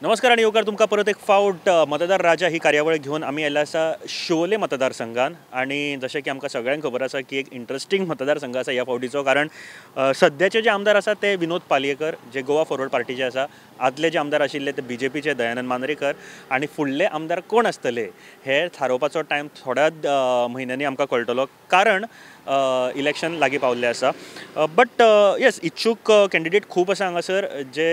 नमस्कार आणि येवकार तुमकां परत एक फावट मतदार राजा ही कार्यावळ घेवन आमी आयिल्ले आसा शिवोले मतदारसंघान. आनी जशें की आमकां सगळ्यांक खबर आसा की एक इंट्रस्टींग मतदारसंघ आसा ह्या फावटीचो, कारण सद्याचे जे आमदार आसा ते विनोद पालयेकर जे गोवा फॉरवर्ड पार्टीचे आसा, आदले जे आमदार आशिल्ले ते बीजेपीचे दयानंद मांद्रेकर, आनी फुडले आमदार कोण आसतले हे थारोवपाचो टायम थोड्या म्हयन्यांनी आमकां कळटलो, कारण इलेक्शन लागीं पावल्लें आसा. बट येस, इच्छूक कॅन्डिडेट खूब आसा हांगासर जे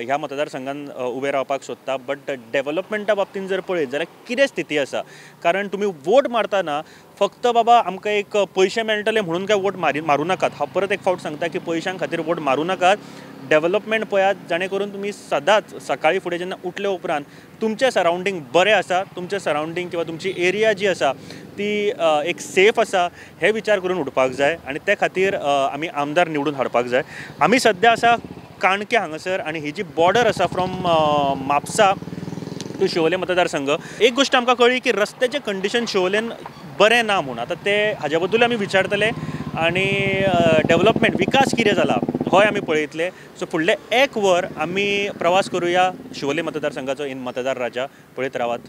ह्या मतदारसंघान उबे रावपाक सोदता. बट डेवलपमेंटा बाबतीन जर पळयत जाल्यार कितें स्थिती आसा, कारण तुमी वोट मारतना फक्त बाबा आमकां एक पयशे मेळटले म्हणून काय वोट मारूं नाकात. हांव परत एक फावट सांगता की पयशां खातीर वोट मारूं नाकात, डेवलपमेंट पळयात, जाणे करून तुमी सदांच सकाळीं फुडें जेन्ना उठले उपरांत तुमचें सरावंडींग बरें आसा, तुमचें सरावंडींग किंवा तुमची एरिया जी आसा ती एक सेफ आसा हे विचार करून उठपाक जाय आनी ते खातीर आमी आमदार निवडून हाडपाक जाय. आमी सद्या आसा काणके हांगासर आनी ही जी बॉर्डर आसा फ्रॉम म्हापसा टू शिवोले मतदारसंघ, एक गोश्ट आमकां कळ्ळी की रस्त्याचें कंडिशन शिवोलेन बरें ना म्हूण. आतां ते हाजे बद्दल आमी विचारतले आनी डेवलपमेंट विकास कितें जाला होय आमी पळयतले. सो फुडलें एक वर आमी प्रवास करुया शिवोले मतदारसंघाचो इन मतदार राजा. पळयत रावात.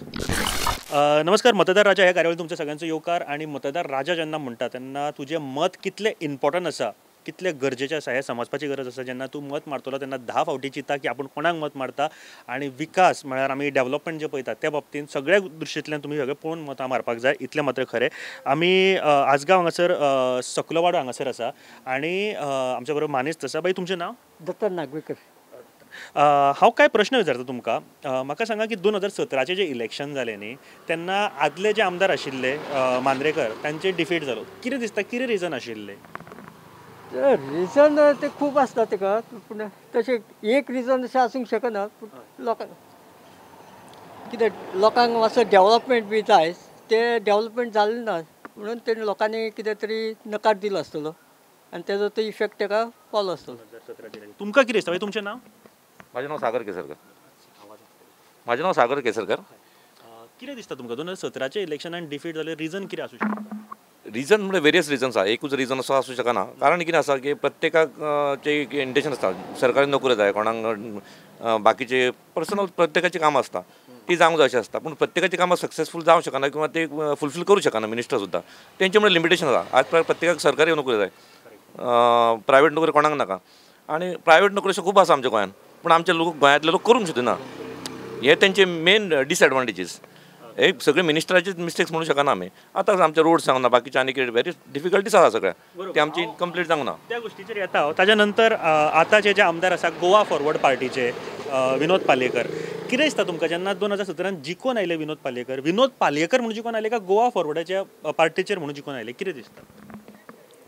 नमस्कार, मतदार राजा ह्या कार्यावळींत तुमच्या सगळ्यांचो येवकार. आनी मतदार राजा जेन्ना म्हणटा तेन्ना तुजें मत कितलें इम्पॉर्टंट आसा, कितलें गरजेचें आसा हें समजपाची गरज आसा. जेन्ना तूं मत मारतलो तेन्ना 10 फावटी चिंता की आपूण कोणाक मत मारता, आनी विकास म्हळ्यार आमी डेवलपमेंट जें पळयता त्या बाबतींत सगळ्या दृश्टींतल्यान तुमी सगळें पळोवन मतां मारपाक जाय, इतलें मात्र खरें. आमी आजगांव हांगासर सकलोवाडो हांगासर आसा आनी आमच्या बरोबर मानेस्त आसा. बाई, तुमचें नांव? दत्ता नागवेकर. हांव कांय प्रश्न विचारता तुमकां. म्हाका सांगा की 2017चें जें इलेक्शन जालें न्ही तेन्ना आदले जे आमदार आशिल्ले मांद्रेकर तांचे डिफीट जालो, कितें दिसता कितें रिजन आशिल्लें? रिजन ते खूब आसता तेका, पूण तशें एक रिजन अशें आसूंक शकना. पूण लोकांक कितें, लोकांक मातसो डेवलपमेंट बी जाय, तें डेवलपमेंट जालें ना म्हणून ते लोकांनी कितें तरी नकार दिलो आसतलो आनी तेजो तो इफेक्ट तेका पावलो आसतलो. तुमकां कितें दिसता? तुमचें नांव? म्हाजें नांव सागर केसरकर. म्हाजें नांव सागर केसरकर. कितें दिसता तुमकां 2017चें इलेक्शनान डिफीट जालें, रिजन कितें आसूं शकता? रिजन म्हणजे वेरियस रिजन्स आसा, एकूच रिजन असो आसूं शकना. कारण कितें आसा की प्रत्येकाक इंटेन्शन आसता, सरकारी नोकरी जाय कोणाक, बाकीचे पर्सनल प्रत्येकाची कामां आसता ती जावंक जाय अशें आसता. पूण प्रत्येकाची कामां सक्सेसफूल जावंक शकना किंवा ते फुलफील करूं शकना मिनिस्टर सुद्दां, तेंचे मुळे लिमिटेशन आसा. आज प्रत्येकाक सरकारी नोकरी जाय, प्रायवेट नोकरी कोणाक नाका. आनी प्रायवेट नोकरी अश्यो खूब आसा आमच्या गोंयांत, पूण आमचे लोक गोंयांतले लोक करूंक शकना, हे तेंचे मेन डिसएडवांटेजीस. एक सगळे मिनिस्टराचेच मिस्टेक्स म्हणू शकना आमी. आतां आमचे रोड जावंक ना, बाकीचे आनी कितें वेरी डिफिकल्टीज आसा सगळ्या, ते आमची कंप्लीट जावंक ना. त्या गोष्टीचेर येता हांव. ताच्या नंतर आतांचे जे आमदार आसा गोवा फॉरवर्ड पार्टीचे विनोद पालयेकर, कितें दिसता तुमकां जेन्ना 2017 जिखून आयले विनोद पालयेकर, विनोद पालयेकर म्हणून जिखून आयले काय गोवा फॉरवर्डाच्या पार्टीचेर म्हणून जिखून आयले, कितें दिसता?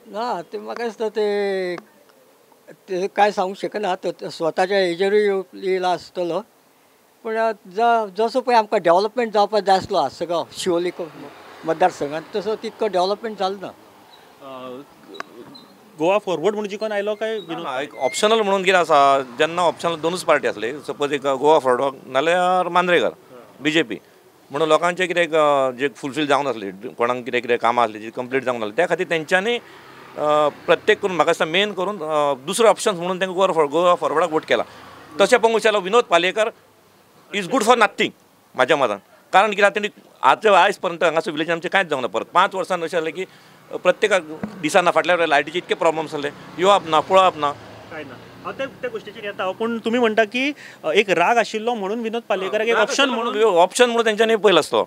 ना, ते म्हाका दिसता ते कांय सांगूंक शकना, स्वताच्या हेजेरूय येयला आसतलो. पूण जसो पळय आमकां डेवलपमेंट जावपाक जाय आसलो सगळो शिवोली मतदारसंघात, तसो तितको डेवलपमेंट जालो ना. गोवा फॉरवर्ड म्हणून जिखून आयलो काय एक ऑप्शनल म्हणून कितें आसा, जेन्ना ऑप्शनल दोनूच पार्टी आसले, सपोज एक गोवा फॉरवर्ड नाल्यार मांद्रेकर बीजेपी, म्हणून लोकांचें कितें जे फुलफील जावंक नासलें, कोणाक कितें कितें कामां आसलीं जी कंप्लीट जावंक नासलीं, त्या खातीर तेंच्यांनी प्रत्येक करून म्हाका दिसता मेन करून दुसरो ऑप्शन म्हणून तांकां गोवा फॉरवर्डाक वोट केला. तशें पळोवंक गेल्यार Vinod Palyekar is good for nothing म्हाज्या मतान. कारण कितें तेणी आतां आयज पर्यंत हांगासर विलेज आमचें कांयच जावंक ना. परत 5 वर्सां अशें जालें की प्रत्येकाक दिसना, फाटल्या लायटीचे इतके प्रॉब्लम्स जाले, येवप ना, पळोवप ना, कांय ना. हांव त्या गोश्टीचेर येता. पूण तुमी म्हणटा की एक राग आशिल्लो म्हणून विनोद पालयेकराक एक ऑप्शन म्हणून, ऑप्शन म्हणून तेंच्यांनी पयलो आसलो.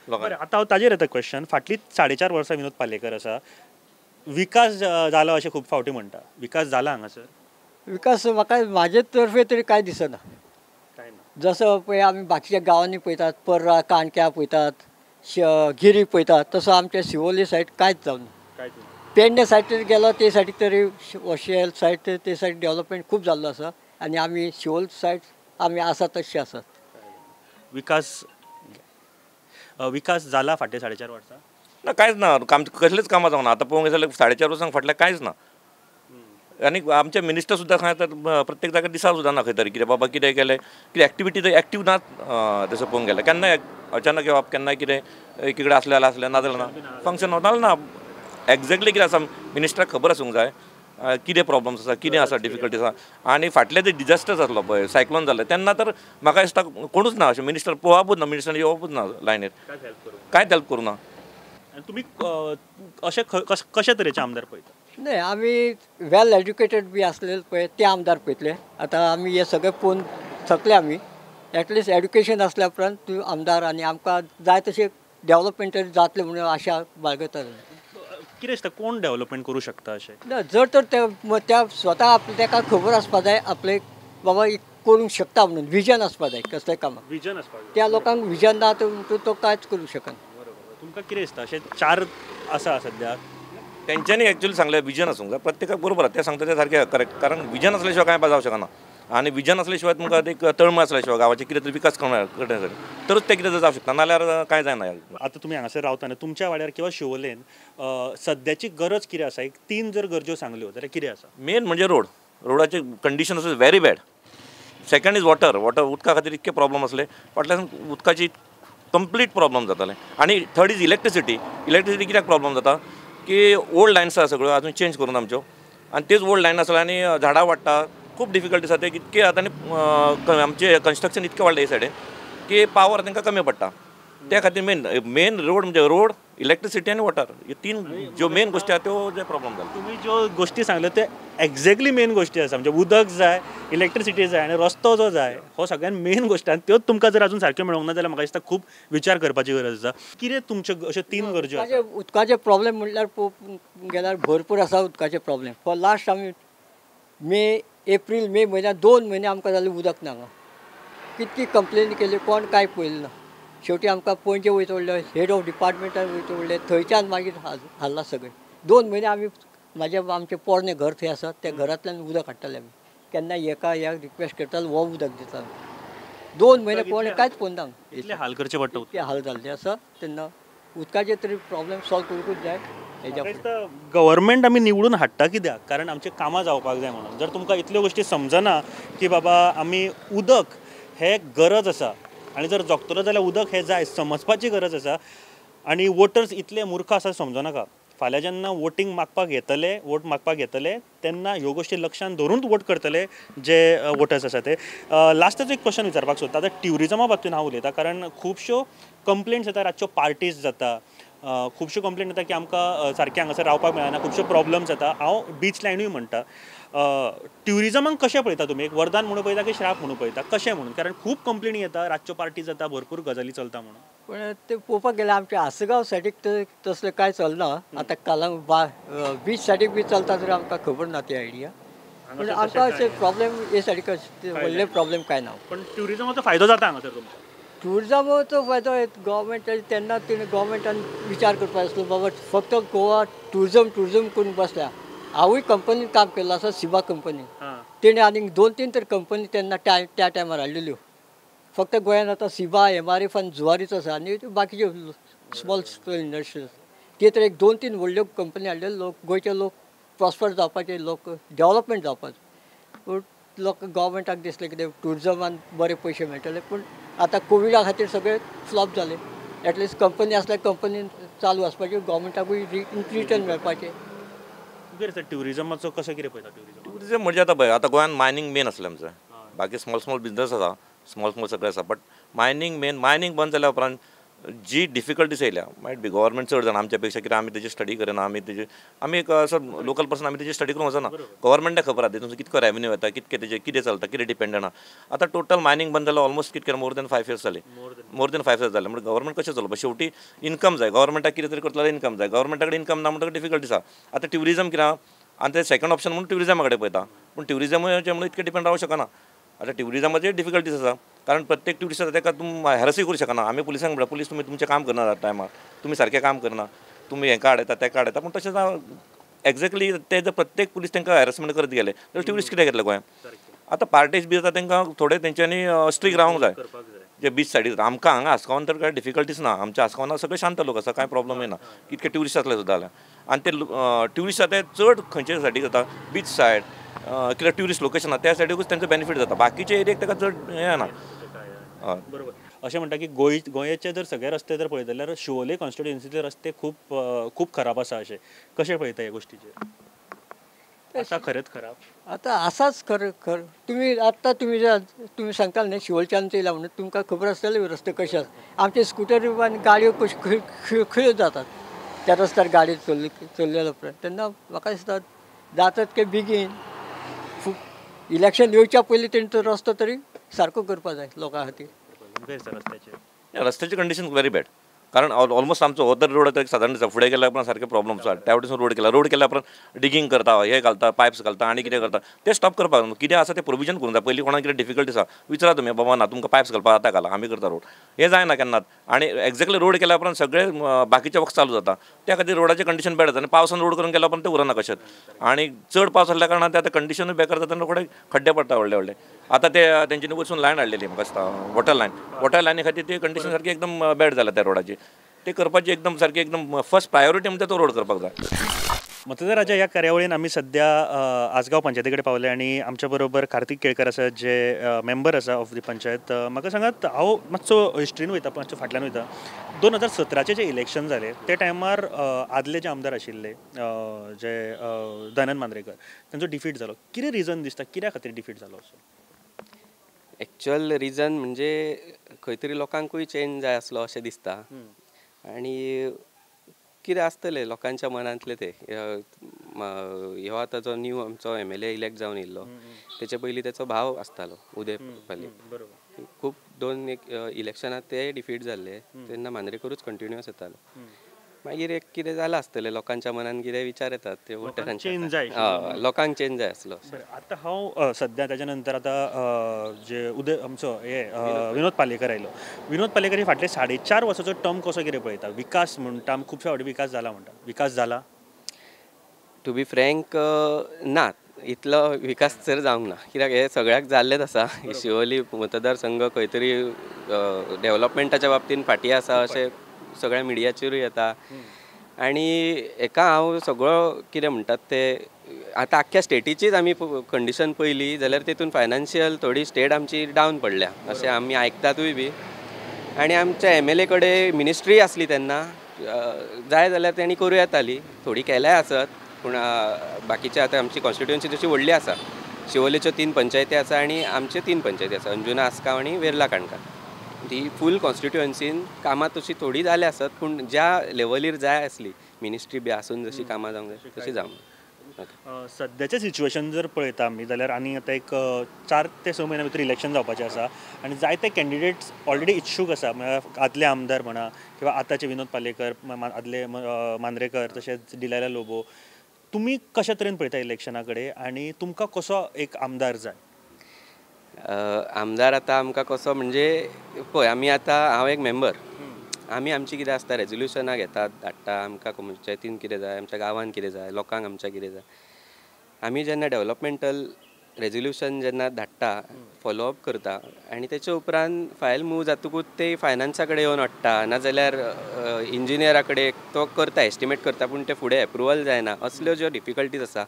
बरें, आतां हांव ताजेर येता क्वेश्चन. फाटलीं 4.5 वर्सां विनोद पालयेकर आसा, विकास जाला अशें खूब फावटी म्हणटा, विकास जाला हांगासर? विकास म्हाका म्हाजे तर्फे तरी कांय दिसना. जसो पळय आमी बाकीच्या गांवांनी पळयतात, पर्रा काणक्या पळयतात, गिरी पळयतात, तसो आमच्या शिवोली सायड कांयच जावना. पेडणे सायड गेलो ते सायडीक तरी वशियल सायड ते सायड डेवलपमेंट खूब जाल्लो आसा आनी आमी शिवोल सायड आमी आसा तशे आसात. विकास विकास जाला फाटले 4.5 वर्सां? ना, कांयच ना, काम कसलेच कामां जावना. आतां पळोवंक जाल्यार 4.5 वर्सां फाटल्या कांयच ना. आनी आमचे मिनिस्टर सुद्दां खंय आतां प्रत्येक जाग्यार दिसा सुद्दां ना खंय तरी कितें बाबा कितें केलें कितें एक्टिविटी तर एक्टीव ना. तशें पळोवंक गेल्यार केन्नाय अचानक येवप केन्नाय कितें एकीकडेन आसलें जाल्यार आसलें ना जाल्यार ना फंक्शन नाजाल्यार ना. एग्जॅक्टली कितें आसा मिनिस्टराक खबर आसूंक जाय कितें प्रॉब्लम्स आसा कितें आसा डिफिकल्टीज आसा. आनी फाटले जे डिजास्टर जातलो पळय सायक्लोन जालें तेन्ना तर म्हाका दिसता कोणूच ना अशें मिनिस्टर पळोवपूच ना मिनिस्टर येवपूच ना लायनीर कांयच हेल्प करूं ना. आनी तुमी अशें कशे तरेचे आमदार पळयता? न्हय आमी वेल एज्युकेटेड बी आसले पळय ते आमदार पळयतले. आतां आमी हे सगळे पळोवन थकले आमी. एटलिस्ट एड्युकेशन आसल्या उपरांत तूं आमदार आनी आमकां जाय तशें डेवलपमेंट तरी जातलें म्हणून आशा बाळगता. कितें दिसता कोण डेवलपमेंट करूं शकता अशें? ना जर तर त्या स्वता आपल्या ताका खबर आसपा जाय आपले बाबा करूंक शकता म्हणून विजन आसपा जाय कसलें कामाक विजन आसपाक जाय. त्या लोकांक विजन ना तर तो कांयच करूंक शकना. बरोबर. तुमकां कितें दिसता अशें चार आसा सद्याक तेंच्यांनी एक्चुअली सांगलें विजन आसूंक जाय प्रत्येकाक बरोबर आसा तें सांगता तें सारकें करेक्ट. कारण विजन आसल्या शिवाय कांय जावंक शकना आनी विजन आसल्या शिवाय तुमकां एक तळमळ आसल्या शिवाय गांवाचें कितें तरी विकास करण्यासाठी तरच तें कितें जावंक शकता नाल्यार कांय जायना. आतां तुमी हांगासर रावता न्हू तुमच्या वाड्यार किंवा शिवोलेन सद्याची गरज कितें आसा? एक तीन जर गरजो सांगल्यो जाल्यार कितें आसा? मेन म्हणजे रोड रोडाचे कंडिशन आसा very bad. Second is water water उदका खातीर इतके प्रॉब्लम आसले फाटल्यान उदकाची कंप्लीट प्रॉब्लम जाताले. आनी थर्ड is electricity. Electricity कित्याक प्रॉब्लम जाता की ओल्ड लायन्स आसा सगळ्यो अजून चेंज करून आमच्यो आनी तेच ओल्ड लायन आसले आनी झाडां वाडटा खूब डिफिकल्टी आसा ते इतके आतां आनी आमचें कन्स्ट्रक्शन इतकें वाडलें हे सायडीन की पावर तांकां कमी पडटा. त्या खातीर मेन मेन रोड म्हणजे रोड इलेक्ट्रिसिटी आनी वॉटर ह्यो तीन ज्यो मेन गोश्टी आसा त्यो जे प्रॉब्लम जाले. तुमी ज्यो गोश्टी सांगल्यो ते एक्झॅक्टली मेन गोश्टी आसा. म्हणजे उदक जाय इलेक्ट्रिसिटी जाय आनी रस्तो जो जाय हो सगळ्यान मेन गोश्ट आनी त्योच तुमकां जर अजून सारक्यो मेळोंक ना जाल्यार म्हाका दिसता खूब विचार करपाची गरज आसा. कितें तुमच्यो अश्यो तीन गरजो आसा? उदकाचे प्रॉब्लेम म्हणल्यार पळोवंक गेल्यार भरपूर आसा उदकाचे प्रॉब्लेम. फॉर लास्ट आमी मे एप्रील मे म्हयन्यात 2 म्हयने आमकां जाले उदक ना हांगा. कितकी कंप्लेन केली कोण कांय पळयलें ना. शेवटी आमकां पणजे वयचो पडलें हेड ऑफ डिपार्टमेंटान वयचो पडलें थंयच्यान मागीर हाडला सगळें. 2 म्हयने आमी म्हाजे आमचें पोरणें घर थंय आसा त्या घरांतल्यान उदक हाडटाले आमी. केन्ना एका ह्या रिक्वेस्ट करताले हो उदक दिता. 2 म्हयने कोण कांयच पळोवना. इतले हाल करचे पडटा इतके हाल जाल्ले आसा तेन्ना उदकाचे तरी प्रॉब्लेम सॉल्व करूंकूच जाय. गव्हर्मेंट आमी निवडून हाडटा कित्याक? कारण आमचें कामां जावपाक जाय म्हणून. जर तुमकां इतल्यो गोश्टी समजना की बाबा आमी उदक हें गरज आसा आनी जर जगतलो जाल्यार उदक हें जाय समजपाची गरज आसा. आनी वोटर्स इतले मूर्ख आसा समजनाका. फाल्यां जेन्ना वोटींग मागपाक येतले वोट मागपाक येतले तेन्ना ह्यो गोश्टी लक्षांत धरून वोट करतले जे वोटर्स आसा ते. लास्टाचो एक क्वेश्चन विचारपाक सोदता. आतां ट्युरिजमा बाबतीन हांव उलयतां कारण खुबश्यो कंप्लेंट्स येता रातच्यो पार्टीज जाता खुबश्यो कंप्लेन येता की आमकां सारकें हांगासर रावपाक मेळना खुबश्यो प्रॉब्लम्स जाता. हांव बीच लायनूय म्हणटा ट्युरिजमाक कशें पळयता तुमी? एक वरदान म्हणून पळयता की श्राप म्हणून पळयता कशें म्हणून? कारण खूब कंप्लेनी येता रातच्यो पार्टी जाता भरपूर गजाली चलता म्हणून. पण ते पळोवपाक गेल्यार आमच्या आसगांव सायडीक तर तसलें कांय चलना. आतां कालांग बीच सायडीक बी चलता तरी आमकां खबर ना ती आयडिया. पूण आमकां अशें प्रॉब्लेम हे सायडीक व्हडले प्रॉब्लेम कांय ना. पण ट्युरिजमाचो फायदो जाता हांगासर तुमकां? ट्युरिजमाचो फायदो गव्हर्मेंट तेन्ना तिणें गव्हर्मेंटान विचार करपाक आसलो बाबा फक्त गोवा ट्युरिजम ट्युरिजम करून बसल्या. हांवूय कंपनीन काम केल्लो आसा सिबा कंपनीन. तेणें आनीक 2-3 तर कंपनी तेन्ना त्या टायमार हाडलेल्यो. फक्त गोंयान आतां सिबा एमआरएफ आनी जुवारीच आसा आनी बाकीच्यो स्मॉल स्केल इंडस्ट्रीज ते तर एक 2-3 व्हडल्यो कंपनी हाडल्यो. लोक गोंयचे लोक प्रॉस्पर जावपाचे लोक डेवलपमेंट जावपाचो. पूण लोक गव्हर्मेंटाक दिसलें कितें ट्युरिजमान बरे पयशे मेळटले. पूण आतां कोविडा खातीर सगळे फ्लॉप जाले. एटलिस्ट कंपनी आसल्यार कंपनीन चालू आसपाची गव्हर्मेंटाकूय रिटर्न मेळपाचें. कितें ट्युरिजमाचो कशें कितें पळयता? ट्युरिजम म्हणजे आतां पळय आतां गोंयांत मायनींग मेन आसलें आमचें. बाकी स्मॉल स्मॉल बिजनस आसा स्मॉल स्मॉल सगळें आसा but mining main. Mining बंद जाल्या उपरांत जी डिफिकल्टीज येयल्या मायट बी गव्हर्मेंट चड जाणा आमच्या पेक्षा कित्याक आमी तेजी स्टडी करना. आमी तेजी आमी एक असो लोकल पर्सन आमी तेजी स्टडी करूंक वचना. गव्हर्मेंटाक खबर आसा तेतून कितको रेवेन्यू येता कितके तेजे कितें चलता कितें डिपेंडंट आहा. आतां टोटल मायनींग बंद जाल्यार ऑलमोस्ट कितके मोर दॅन 5 इयर्स जाले. मोर दॅन 5 इयर्स जाले म्हणजे गव्हर्मेंट कशें चलोवपा? शेवटी इनकम जाय गव्हर्मेंटाक कितें तरी करतलो जाल्यार इनकम जाय. गव्हर्मेंटा कडेन इनकम ना म्हणटकच डिफिकल्टीज आसा. आतां ट्युरिजम कितें आहा आनी ते सेकंड ऑप्शन म्हणून ट्युरिजमा कडेन पळयता. पूण ट्युरिजमाचें म्हणून इतकें डिपेंड रावंक शकना. आतां ट्युरिजमाचेर डिफिकल्टीज आसा कारण प्रत्येक ट्युरिस्ट आसा ताका तूं हॅरसूय करूं शकना. आमी पुलिसांक म्हणटा पुलीस तुमी तुमचें काम करना टायमार तुमी सारकें काम करना तुमी हेंका हाडयता तेका हाडयता. पूण तशें एक्झॅक्टली ते जर प्रत्येक पुलीस तांकां हॅरसमेंट करत गेले जाल्यार ट्युरिस्ट कितें घेतले गोंयांत? आतां पार्टीज बी जाता तांकां थोडे तेंच्यांनी स्ट्रीक रावंक जाय जे बीच सायडीर. आमकां हांगा आसगांवान तर कांय डिफिकल्टीज ना. आमच्या आसगांवान सगळे शांत लोक आसा कांय प्रॉब्लम येना इतके ट्युरिस्ट आसले सुद्दां जाल्यार. आनी ते ट्युरिस्ट आसा ते चड खंयचे सायडीक जाता बीच सायड कित्याक ट्युरिस्ट लोकेशन आसा त्या सायडीकूच तांचो बेनिफीट जाता, बाकीचे एरियेक ताका चड हें ना. बरोबर. अशें म्हणटा की गोंयचे जर सगळे रस्ते जर पळयत जाल्यार शिवोले कॉन्स्टिट्युएन्सीचे रस्ते खूब खूब खराब आसा. अशें कशें पळयता ह्या गोश्टीचेर? आसा खरेंच खराब? आतां आसाच खरें खरें. तुमी आत्तां तुमी जे तुमी सांगताले न्ही शिवोलच्यान येयला म्हणून, तुमकां खबर आसतलें रस्ते कशे आसा. आमचे स्कुटरी आनी गाडयो कश्यो खंय खंय जातात त्या रस्त्यार गाडी चल्लेल्या उपरांत. तेन्ना म्हाका दिसता जातात की बेगीन इलेक्शन येवच्या पयलीं तेंचो रस्तो तरी सारको करपा जाय लोकां खातीर. रस्त्याची कंडिशन व्हेरी बॅड, कारण ऑलमोस्ट आमचो हो तर रोड आतां सादारण आसा, फुडें गेल्या उपरांत सारके प्रॉब्लम्स आसा. त्या वटेसून रोड केला, रोड केल्या उपरांत डिगींग करता, हे घालता, पायप्स घालता आनी कितें करता, ते स्टॉप करपाक कितें आसा तें प्रोविजन करूंक जाय. पयलीं कोणाक कितें डिफिकल्टी आसा विचारा तुमी, बाबा ना तुमकां पायप्स घालपाक आतां घाला, आमी करता रोड, हें जायना केन्नाच. आनी एक्झॅक्टली रोड केल्या उपरांत सगळे बाकीचे वर्क चालू जाता, त्या खातीर रोडाचें कंडिशन बॅड जाता. आनी पावसान रोड करून गेल्या उपरांत तें उरना कशेंच, आनी चड पावस आसल्या कारणान तें आतां कंडिशनूय बेकार जाता आनी रोखडे खड्डे पडटा व्हडले व्हडले. आतां ते तेंच्यांनी वचून लायन हाडलेली म्हाका दिसता वॉटर लायन, वॉटर लायनी खातीर ती कंडिशन सारकी एकदम बॅड जाल्या त्या रोडाची. ते करपाची एकदम सारकी एकदम फर्स्ट प्रायोरिटी म्हणजे तो रोड करपाक जाय. मतदार राजा ह्या कार्यावळीन आमी सद्या आसगांव पंचायती कडेन पावले आनी आमच्या बरोबर कार्तिक केळकर आसा जे मेंबर आसा ऑफ the panchayat. म्हाका सांगात, हांव मातसो हिस्ट्रीन वयता, मातसो फाटल्यान वयता. 2017 जे इलेक्शन जाले ते टायमार आदले जे आमदार आशिल्ले जे दयानंद मांद्रेकर तांचो डिफीट जालो. कितें रिजन दिसता कित्या खातीर डिफीट जालो असो? एक्चुअल रिजन म्हणजे खंय तरी लोकांकूय चेंज जाय आसलो अशें दिसता, आनी कितें आसतलें लोकांच्या मनांतलें तें. ह्यो आतां जो न्यू आमचो MLA elect जावन येयल्लो तेचे पयलीं तेचो भाव आसतालो उदय पालयेकर, खूब दोन एक इलेक्शनां ते डिफीट जाल्ले तेन्ना मांद्रेकरूच कंटिन्युअस येतालो. मागीर एक कितें जालां आसतलें लोकांच्या मनान, कितें विचार येतात ते वोटरांचे, लोकांक चेंज जाय आसलो. आतां हांव सद्या ताच्या नंतर आतां जे उदय आमचो हे विनोद पालयेकर आयलो. विनोद पालयेकर हे फाटले 4.5 वर्साचो टर्म कसो कितें पळयता? विकास म्हणटा, खुबशे फावटी विकास जाला म्हणटा, विकास जाला? टू बी फ्रँक ना, इतलो विकास तर जावंक ना, कित्याक हे सगळ्याक जाल्लेच आसा. शिवोली मतदारसंघ खंय तरी डेवलपमेंटाच्या बाबतीन फाटीं आसा अशें सगळ्या मिडियाचेरूय येता. आनी हेका हांव सगळो कितें म्हणटात ते आतां आख्ख्या स्टेटीचीच आमी कंडिशन पळयली जाल्यार तेतून फायनान्शियल थोडी स्टेट आमची डावन पडल्या अशें आमी आयकतातूय बी. आनी आमच्या MLA कडेन मिनिस्ट्री आसली तेन्ना, जाय जाल्यार तेणी करूं येताली, थोडी केल्याय आसत, पूण बाकीचे आतां आमची कॉन्स्टिट्युएन्सी तशी व्हडली आसा. शिवोलेच्यो 3 पंचायती आसा आनी आमच्यो 3 पंचायती आसा, अंजुना, आसगांव आनी वेर्ला काणका. ती फूल कॉन्स्टिट्युएन्सीन कामां तशी थोडी जाल्या आसत, पूण ज्या लेवलीर जाय आसली मिनिस्ट्री बी आसून जशी कामां जावंक जाय तशी जावंक. सद्याचें सिच्युएशन जर पळयता आमी जाल्यार आनी आतां एक 4 ते 6 म्हयन्या भितर इलेक्शन जावपाचें आसा आनी जायते कॅन्डिडेट्स ऑलरेडी इच्छूक आसा, म्हळ्यार आदले आमदार म्हणा किंवा आतांचे विनोद पालयेकर, आदले मांद्रेकर, तशेंच डिलायला लोबो. तुमी कशा तरेन पळयता इलेक्शना कडेन आनी तुमकां कसो एक आमदार जाय? आमदार आतां आमकां कसो म्हणजे पळय, आमी आतां हांव एक मेंबर, आमी आमची कितें आसता रेजोल्युशनां घेतात, धाडटा, आमकां पंचायतीन कितें जाय, आमच्या गांवांत कितें जाय, लोकांक आमच्या कितें जाय. आमी जेन्ना डेवलपमेंटल रेजोल्युशन जेन्ना धाडटा, फॉलोअप करता आनी तेचे उपरांत फायल मूव जातकूच ते फायनान्सा कडेन येवन अडटा, नाजाल्यार इंजिनियरा कडेन तो करता, एस्टिमेट करता, पूण ते फुडें एप्रुवल जायना. असल्यो ज्यो डिफिकल्टीज आसा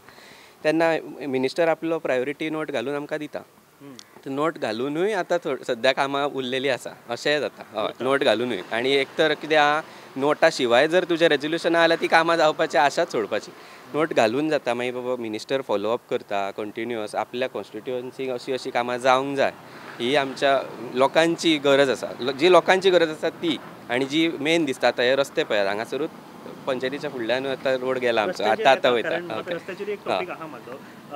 तेन्ना मिनिस्टर आपलो प्रायोरिटी नोट घालून आमकां दिता. नोट घालुनूय आतां सद्या कामां उरलेलीं आसा अशेंय जाता. हय, नोट घालुनूय. आनी एक तर कितें आहा, नोटा शिवाय जर तुजें रेजोल्युशन आहा जाल्यार ती कामां जावपाची आशाच सोडपाची. नोट घालून जाता, मागीर बाबा मिनिस्टर फॉलोअप करता कंटिन्युअस, आपल्या कॉन्स्टिट्युएन्सीक अशी अशी कामां जावंक जाय ही आमच्या लोकांची गरज आसा. जी लोकांची गरज आसा ती, आनी जी मेन दिसता आतां हे रस्ते पळयात, हांगासरूच पंचायतीच्या फुडल्यान आतां रोड गेला आमचो, आतां आतां वयता.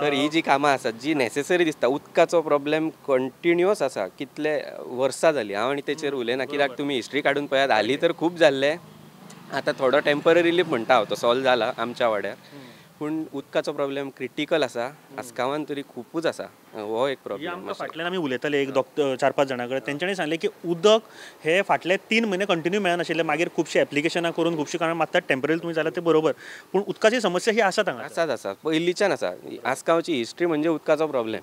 तर ही जी कामां आसात जी नॅसेसरी दिसता. उदकाचो प्रॉब्लेम कंटिन्युअस आसा, कितले वर्सां जालीं हांव आनी तेचेर उलयना, कित्याक तुमी हिस्ट्री काडून पळयात, हालीं तर खूब जाल्लें, आतां थोडो टेम्पररी रिलीफ म्हणटा हांव, तो सॉल्व जाला आमच्या वाड्यार, पूण उदकाचो प्रॉब्लेम क्रिटिकल आसा आसगांवान तरी खुबूच आसा हो एक प्रॉब्लेम. फाटल्यान आमी उलयताले एक 4-5 जाणां कडेन, तेंच्यांनी सांगलें की उदक हे फाटले 3 म्हयने कंटिन्यू मेळनाशिल्लें, मागीर खुबशे एप्लिकेशनां करून खुबशीं कारणां मागतात, टेम्पररी तुमी जाल्यार ते बरोबर, पूण उदकाची समस्या ही आसा हांगा. आसाच आसा, पयलींच्यान आसा. आसगांवची हिस्ट्री म्हणजे उदकाचो प्रॉब्लेम.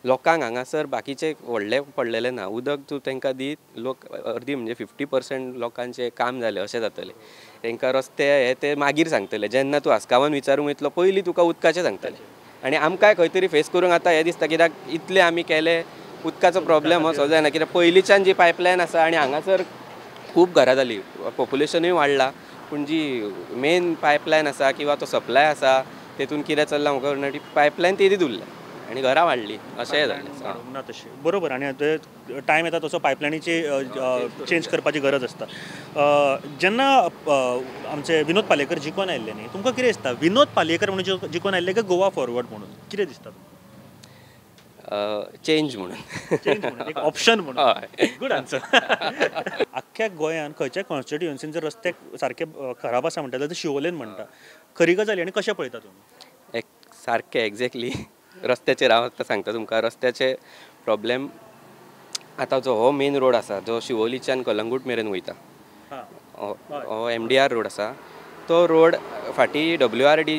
लोकांक हांगासर बाकीचे व्हडले पडलेले ना, उदक तूं तांकां दीत लोक अर्दी म्हणजे 50% लोकांचें काम जालें अशें जातलें. तांकां रस्ते हे ते मागीर सांगतले, जेन्ना तूं आसगांवान विचारूंक वयतलो पयलीं तुका उदकाचें सांगतले. आनी आमकांय खंय तरी फेस करूंक आतां हें दिसता कित्याक इतलें आमी केलें उदकाचो प्रॉब्लेम हो सो जायना कित्याक पयलींच्यान जी पायपलायन आसा आनी हांगासर खूब घरां जालीं पॉप्युलेशनूय वाडलां पूण जी मेन पायपलायन आसा किंवा तो सप्लाय आसा तेतून कितें चल्लां म्हाका खबर ना ती पायपलायन तेदीच उरल्या आनी घरां वाडलीं अशेंय जालें ना तशें बरोबर आनी आतां टायम येता तसो पायपलायनीची चेंज करपाची गरज आसता. जेन्ना आमचे विनोद पालयेकर जिखून आयिल्ले न्ही तुमकां कितें दिसता विनोद पालयेकर म्हणून जिखून आयिल्ले काय गोवा फॉरवर्ड म्हणून कितें दिसता तुमकां? चेंज म्हणून एक ऑप्शन म्हणून. Good answer. आख्ख्या गोंयांत खंयच्या कॉन्स्टिट्युएन्सीन जर रस्ते सारके खराब आसा म्हणटा जाल्यार शिवोलेन म्हणटा खरी गजाल आनी कशें पळयता तुमी? एक सारकें एक्झॅक्टली रस्त्याचेर हांव आतां सांगता तुमकां रस्त्याचे प्रॉब्लेम. आतां जो हो मेन रोड आसा जो शिवोलीच्यान कलंगूट मेरेन वयता हो MDR road आसा तो रोड फाटीं WRD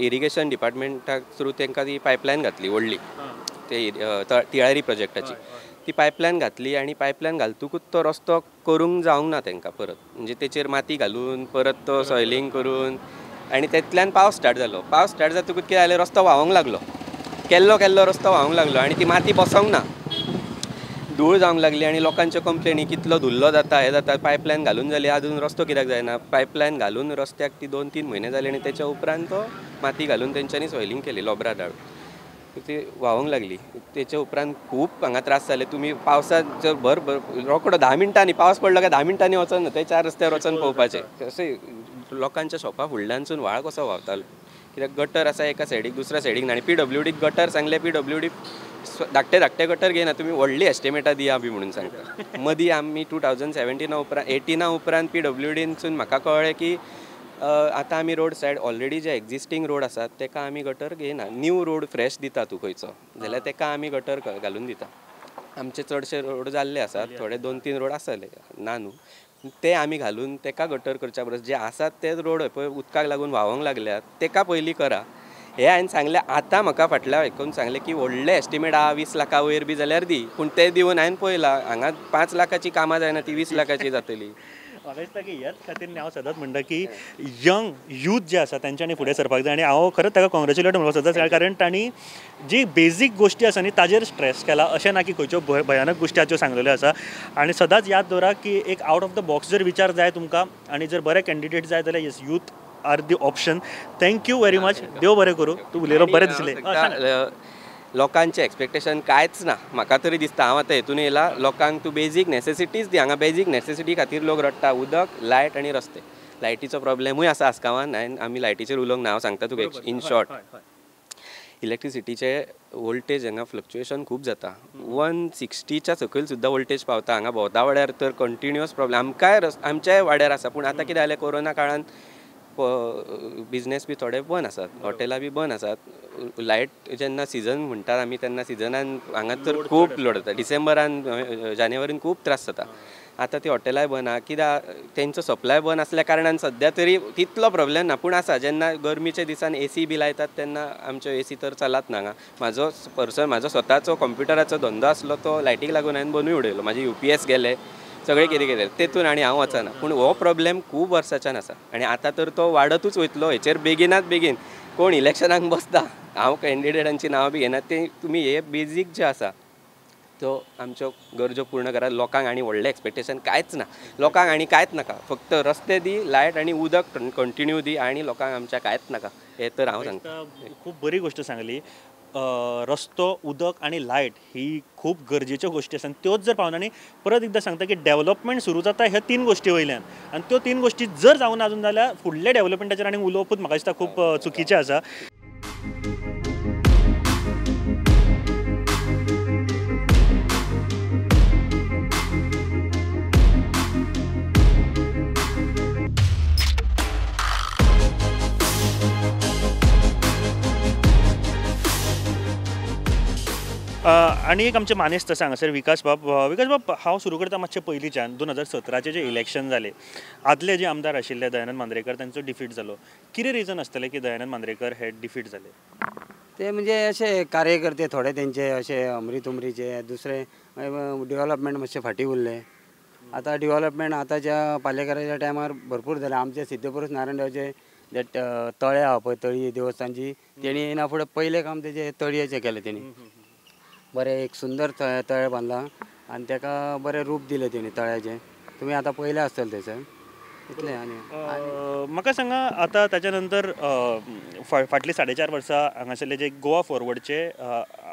irrigation डिपार्टमेंटा थ्रू तांकां ती पायपलायन घातली व्हडली ते तिळारी प्रोजेक्टाची ती पायपलायन घातली आनी पायपलायन घालतकूच तो रस्तो करूंक जावंक ना तांकां परत म्हणजे तेचेर माती घालून परत तो सॉयलिंग करून आनी तेतल्यान पावस स्टार्ट जालो. पावस स्टार्ट जातकूच कितें जालें रस्तो व्हांवंक लागलो केल्लो केल्लो रस्तो व्हांवंक लागलो आनी ती माती बसोंक ना धूळ जावंक लागली आनी लोकांच्यो कंप्लेनी कितलो धुल्लो जाता हें जाता पायपलायन घालून जाली आजून रस्तो कित्याक जायना. पायपलायन घालून रस्त्याक ती 2-3 म्हयने जाले आनी तेच्या उपरांत तो माती घालून तेंच्यांनी सॉयलिंग केली लोबरा धाडून ती व्हांवंक लागली. तेच्या उपरांत खूब हांगा त्रास जाले. तुमी पावसांत जर भर रोकडो 10 मिनटांनी पावस पडलो काय 10 मिनटांनी वचना ते 4 रस्त्यार वचून पळोवपाचें अशें लोकांच्या शॉपा फुडल्यानसून व्हाळ कसो व्हांवतालो कित्याक गटर आसा एका सायडीक दुसऱ्या सायडीक ना आनी PWD gutter सांगलें PWD धाकटे धाकटे गटर घेयना तुमी व्हडली एस्टिमेटां दिया बी म्हणून सांगता. मदीं आमी 2017 उपरांत 18 उपरांत PWDनसून म्हाका कळ्ळें की आतां आमी रोड सायड ऑलरेडी जे एक्झिस्टींग रोड आसात तेका आमी गटर घेयना न्यू रोड फ्रेश दिता तूं खंयचो जाल्यार तेका आमी गटर घालून दिता. आमचे चडशे रोड जाल्ले आसात थोडे 2-3 रोड आसले ना न्हू ते आमी घालून तेका गटर करच्या परस जे आसात ते रोड पळय उदकाक लागून व्हांवंक लागल्यात तेका पयलीं करा हें हांवें सांगलें. आतां म्हाका फाटल्या आयकून सांगलें की व्हडलें एस्टिमेट आहा 20 लाखा वयर बी जाल्यार दी पूण तें दिवन हांवें पळयलां हांगा 5 लाखाची कामां जायना ती 20 लाखाची जातली. म्हाका दिसता की ह्याच खातीर हांव सदांच म्हणटा की यंग यूथ जे आसा तेंच्यांनी फुडें सरपाक जाय आनी हांव खरेंच ताका कॉंग्रेच्युलेट म्हणपाक सोदता कारण तांणी जी बेजीक गोश्टी आसा न्ही ताजेर स्ट्रेस केला अशें ना की खंयच्यो भयानक गोश्टी आसा ज्यो सांगलेल्यो आसा. आनी सदांच याद दवरा की एक आवट ऑफ the box जर विचार जाय तुमकां आनी जर बरे कॅन्डिडेट जाय जाल्यार yes youth are the option. Thank you very much. देव बरें करूं. तूं उलयलो बरें दिसलें. लोकांचें एक्सपेक्टेशन कांयच ना म्हाका तरी दिसता. हांव आतां हेतून येयला लोकांक तूं बेजीक नॅसेसिटीज दी हांगा बेजीक नॅसेसिटी खातीर लोक रडटा उदक लायट आनी रस्ते. लायटीचो प्रॉब्लेमूय आसा आसगांवान आनी आमी लायटीचेर उलोवंक ना हांव सांगता तुका इन शॉर्ट इलेक्ट्रिसिटीचे वोल्टेज हांगा फ्लक्चुएशन खूब जाता 160च्या सकयल सुद्दां वोल्टेज पावता हांगा भोंवता वाड्यार तर कंटिन्युअस प्रॉब्लेम आमकांय आमच्याय वाड्यार आसा. पूण आतां कितें जालें कोरोना काळान बिजनेस बी थोडे बंद आसात हॉटेलां बी बंद आसात. लायट जेन्ना सिजन म्हणटात आमी तेन्ना सिजनान हांगा तर खूब लोड जाता डिसेंबरान जानेवारीन खूब त्रास जाता. आतां ती हॉटेलांय बंद आहा कित्याक तेंचो सप्लाय बंद आसल्या कारणान सद्या तरी तितलो प्रॉब्लेम ना पूण आसा जेन्ना गरमीच्या दिसान एसी बी लायतात तेन्ना आमच्यो एसी तर चलत ना हांगा. म्हाजो पर्सन म्हाजो स्वताचो कंप्युटराचो धंदो आसलो तो लायटीक लागून हांवें बंदूय उडयलो म्हाजे UPS गेले सगळें कितें कितें तेतून आनी हांव वचना. पूण हो प्रॉब्लेम खूब वर्सांच्यान आसा आनी आतां तर तो वाडतूच वयतलो. हेचेर बेगिनात बेगीन कोण इलेक्शनाक बसता हांव कॅन्डिडेटांची नांवां बी घेना ते तुमी हे बेजीक जे आसा तो आमच्यो गरजो पूर्ण करा. लोकांक आनी व्हडलें एक्सपेक्टेशन कांयच ना लोकांक आनी कांयच नाका फक्त रस्ते दी लायट आनी उदक कंटिन्यू दी आनी लोकांक आमच्या कांयच नाका हें तर हांव सांगता. खूब बरी गोश्ट सांगली. रस्तो उदक आनी लायट ही खूब गरजेच्यो गोश्टी आसा आनी त्योच जर पावना आनी परत एकदां सांगता की डेवलपमेंट सुरू जाता ह्या 3 गोश्टी वयल्यान आनी त्यो 3 गोश्टी जर जावना आजून जाल्यार फुडल्या डेवलपमेंटाचेर आनी उलोवपूच म्हाका दिसता खूब चुकीचें आसा. आनी एक आमचे मानेस्त आसा हांगासर विकास बाब. विकास बाब हांव सुरू करता मातशें पयलींच्यान 2017 जे इलेक्शन जालें आदले जे आमदार आशिल्ले दयानंद मांद्रेकर तांचो डिफीट जालो कितें रिजन आसतलें की दयानंद मांद्रेकर हे डिफीट जाले? ते म्हणजे अशे कार्यकर्ते थोडे तेंचे अशे अमरीत उमरीचे दुसरे डेव्हलपमेंट मातशे फाटीं उरले. आतां डेव्हलपमेंट आतांच्या पालेकराच्या टायमार भरपूर जालें. आमचे सिद्धपुरूस नारायणरावचे That तळें आहा पळय, तळी देवस्थानची, तेणी येयना फुडें पयलें काम तेजें तळयेचें केलें तेणी. बरें एक सुंदर तळें बांदलां आनी तेका बरें रूप दिलें तेणी तळ्याचें. तुमी आतां पयलें आसतलें थंयसर इतलें. आनी म्हाका सांगा आतां ताच्या नंतर फाटलीं 4.5 वर्सां हांगासरले जे गोवा फॉरवर्डचे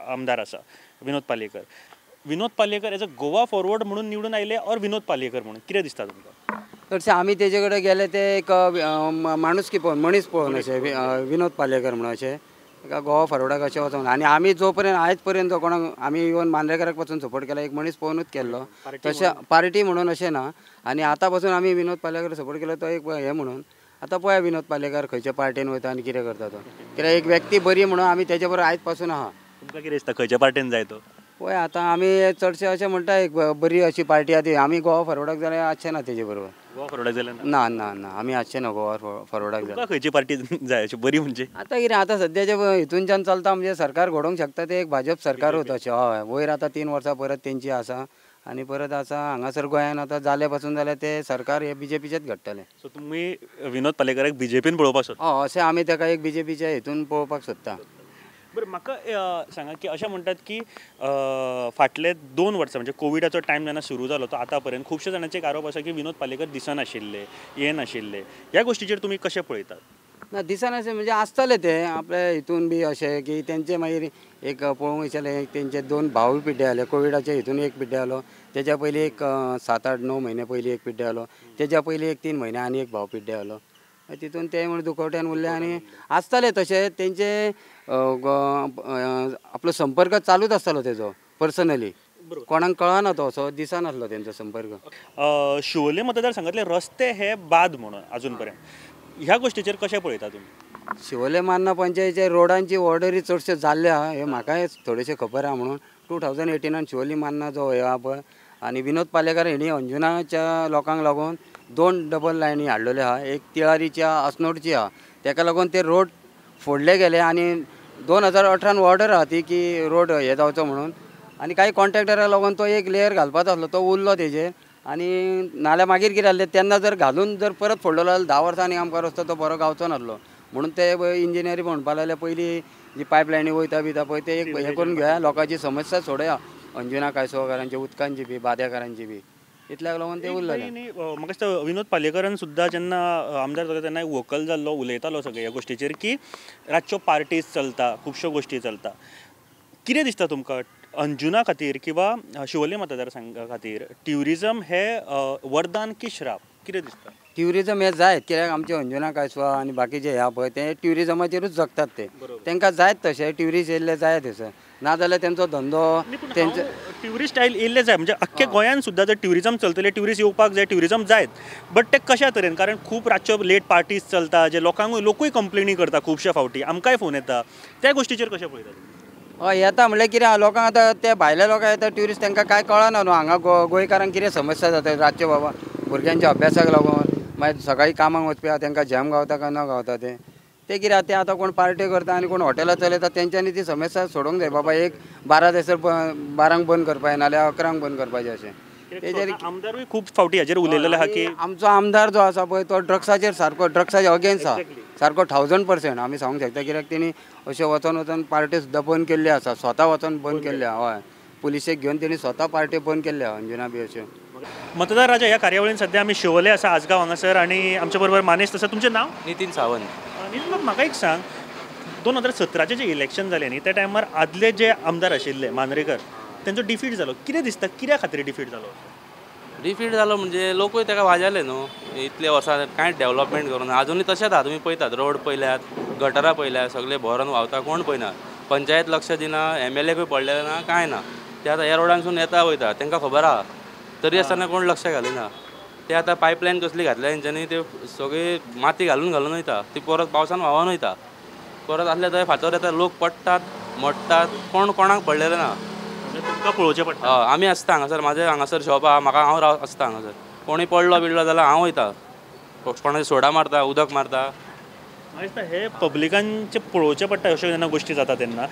आमदार आसा Vinod Palyekar, Vinod Palyekar as a Goa forward म्हणून निवडून आयले ऑर विनोद पालयेकर म्हणून कितें दिसता तुमकां? चडशे आमी तेजे कडेन गेले ते एक माणुसकी पळोवन, मनीस पळोवन अशें विनोद पालयेकर म्हणून अशें एका गोवा फॉरवर्डाक अशें वचोन. आनी आमी जो पर्यंत आयज पर्यंत कोणाक आमी इवन मांद्रेकाराक पासून सपोर्ट केला, एक मनीस पळोवनूच केल्लो, तशें पार्टी म्हणून अशें ना. आनी आतां पासून आमी विनोद पालयेकर सपोर्ट केलो तो एक हें म्हणून. आतां पळया विनोद पालयेकर खंयच्या पार्टीन वयता आनी कितें करता तो, कित्याक एक व्यक्ती बरी म्हणून आमी तेजे बरोबर आयज पासून आहा. तुमकां कितें दिसता खंयच्या पार्टीन जाय तो? पळय आतां आमी चडशे अशें म्हणटा एक बरी अशी पार्टी आहा ती. आमी गोवा फॉरवर्डाक जाल्यार आसचे ना तेजे बरोबर. गोवा फॉरवर्डाक जाल्यार ना ना ना आमी आसचे ना गोवा फॉरवर्डाक जाल्यार. खंयची पार्टी जाय अशी बरी म्हणजे? आतां कितें आतां सद्याचे हितूनच्यान चलता म्हणजे सरकार घडोवंक शकता ते एक भाजप सरकारूच अशें. हय, वयर आतां 3 वर्सां परत तेंची आसा आनी परत आसा हांगासर गोंयान आतां जाले पासून जाल्यार ते सरकार हे बीजेपीचेच घडटलें. सो तुमी विनोद पालयेकराक बीजेपीन पळोवपाक सोदता? हय, अशें आमी ताका एक बीजेपीच्या हितून पळोवपाक सोदता. बरें, म्हाका सांगा की अशें म्हणटात की फाटले 2 वर्सां म्हणजे कोविडाचो टायम जेन्ना सुरू जालो तो आतां पर्यंत खुबशे जाणांचे एक आरोप आसा की विनोद पालयेकर दिसनाशिल्ले, येनाशिल्ले, ह्या गोश्टीचेर तुमी कशें पळयतात? ना दिसनाशिल्ले म्हणजे आसतले ते आपले हितून बी अशें की तेंचे मागीर एक पळोवंक गेल्यार तेंचे 2 भाव पिड्डे जाले कोविडाचे, हितून एक पिड्डे जालो, तेच्या पयलीं एक 7, 8, 9 म्हयने पयलीं एक पिड्डे जालो, तेच्या पयलीं एक 3 म्हयने आनी एक भाव पिड्डे जालो, तितून ते म्हण दुखवट्यान उरले. आनी आसताले तशें तेंचे आपलो संपर्क चालूच आसतालो तेजो पर्सनली, कोणाक कळना तो असो दिसनासलो तेंचो संपर्क. शिवोले मतदारसंघातले रस्ते हे बाद म्हणून अजून पर्यंत, ह्या गोश्टीचेर कशें पळयता तुमी? शिवोले मान्ना पंचायतीच्या रोडांची ऑर्डरी चडशे जाल्ले आहा हें म्हाकाय थोडेशें खबर आहा म्हणून 2018 शिवोली मान्ना जो हे आहा पळय आनी विनोद पालयेकर हेणी अंजुनाच्या लोकांक लागून 2 डबल लायनी हाडलेल्यो आहा, एक तिळारीची आहा, अस्नोडची आहा, तेका लागून ते रोड फोडले गेले. आनी 2018 ऑर्डर आहा ती की रोड हे जावचो म्हणून, आनी कांय कॉन्ट्रॅक्टराक लागून तो एक लेयर घालपाचो आसलो तो उरलो तेजेर. आनी नाल्यार मागीर कितें जालें तेन्ना जर घालून जर परत फोडलेलो जाल्यार 10 वर्सांनी आमकां रस्तो तो बरो गावचो नासलो म्हणून ते इंजिनियरी म्हणपाक लागले पयलीं जी पायपलायनी वयता बिता पळय ते एक हें करून घेया, लोकांची समस्या सोडया, अंजुना कायसोकारांची उदकांची बी बाद्याकारांची बी, इतल्याक लागून ते उरलें. म्हाका दिसता विनोद पालयेकरान सुद्दां जेन्ना आमदार जालो तेन्ना वोकल जाल्लो, उलयतालो सगळे ह्या गोश्टीचेर की रातच्यो पार्टीज चलता, खुबश्यो गोश्टी चलता. कितें दिसता तुमकां अंजुना खातीर किंवा शिवोले मतदारसंघा खातीर ट्युरिजम हे वरदान की श्राप, कितें दिसता? ट्युरिजम हें जायत, कित्याक आमचे अंजुना कायसवा आनी बाकीचे हे आहा पळय ते ट्युरिजमाचेरूच जगतात, ते तांकां जायत तशें ट्युरिस्ट येयल्ले जाय थंयसर, नाजाल्यार तेंचो धंदो तेंचे ट्युरिस्ट आयल येयल्ले जाय. म्हणजे अख्खे गोंयान सुद्दां जर ट्युरिजम चलतलें, ट्युरिस्ट येवपाक जाय, ट्युरिजम जायत, बट ते कशा तरेन? कारण खूब रातच्यो लेट पार्टीज चलता, जे लोकांकूय लोकूय कंप्लेनी करता खुबशे फावटी, आमकांय फोन येता, त्या गोश्टीचेर कशें पळयता? हय येता म्हणल्यार कितें लोकांक आतां ते भायले लोक येता ट्युरिस्ट तेंकां कांय कळना न्हू हांगा गोंयकारांक कितें समस्या जाता रातच्यो बाबा भुरग्यांच्या अभ्यासाक लागून, मागीर सकाळीं कामाक वचपी आहा तेंकां जॅम गावता काय ना गावता ते ते कितें आहा ते आतां कोण पार्ट्यो करता आनी कोण हॉटेलां चलयता तेंच्यांनी ती समस्या सोडोवंक जाय बाबा, एक 12 थंयसर 12 बंद करपाक नाल्यार 11 बंद करपाचें अशें. तेजेर आमदारूय खूब फावटी हाजेर उलयलेले आहा की आमचो आमदार जो आसा पळय तो ड्रग्साचेर सारको, ड्रग्साचे अगेन्स्ट आहा सारको 1000% आमी सांगूंक शकता, कित्याक तेणी अशें वचोन वचोन पार्ट्यो सुद्दां बंद केल्ल्यो आसा, स्वता वचोन बंद केल्ल्यो आहा. हय, पुलिशेक घेवन तेणी स्वता पार्ट्यो बंद केल्ल्यो आहा अंजुना बी अश्यो. मतदार राजा ह्या कार्यावळीन सद्या आमी शिवोले आसा आजगांव हांगासर आनी आमच्या बरोबर मानेस्त आसा. तुमचें नांव? नितीन सावंत. नितीन बाब, म्हाका एक सांग, 2017 जें इलेक्शन जालें न्ही त्या टायमार आदले जे आमदार आशिल्ले मांद्रेकर तेंचो डिफीट जालो, कितें दिसता कित्या खातीर डिफीट जालो? डिफीट जालो म्हणजे लोकूय ताका वाजाले न्हू, इतले वर्सां कांयच डेवलपमेंट करूं ना, आजुनूय तशेंच आहा. तुमी पळयतात रोड पळयल्यात, गटरां पळयल्यात, सगळे भरून व्हांवता, कोण पळयना, पंचायत लक्ष दिना, एमएलएकूय पडलेलें ना, कांय ना. ते आतां ह्या रोडांसून येता वयता तांकां खबर आहा, तरी आसतना कोण लक्ष घालिना. ते आतां पायपलायन कसली घातल्या तेंच्यांनी, ते सगळी माती घालून घालून वयता, ती परत पावसान व्हांवन वयता, परत आसले थंय फातर येता, लोक पडटात मडटात, कोण कोणाक पडलेलें ना. तुमकां पळोवचें पडटा? आमी आसता हांगासर, म्हाजें हांगासर शॉप आहा, म्हाका हांव राव आसता हांगासर, कोणूय पडलो बिडलो जाल्यार हांव वयता, कोणाचें सोडा मारता, उदक मारता. म्हाका दिसता हे पब्लिकांचें पळोवचें पडटा अश्यो जेन्ना गोश्टी जाता तेन्ना.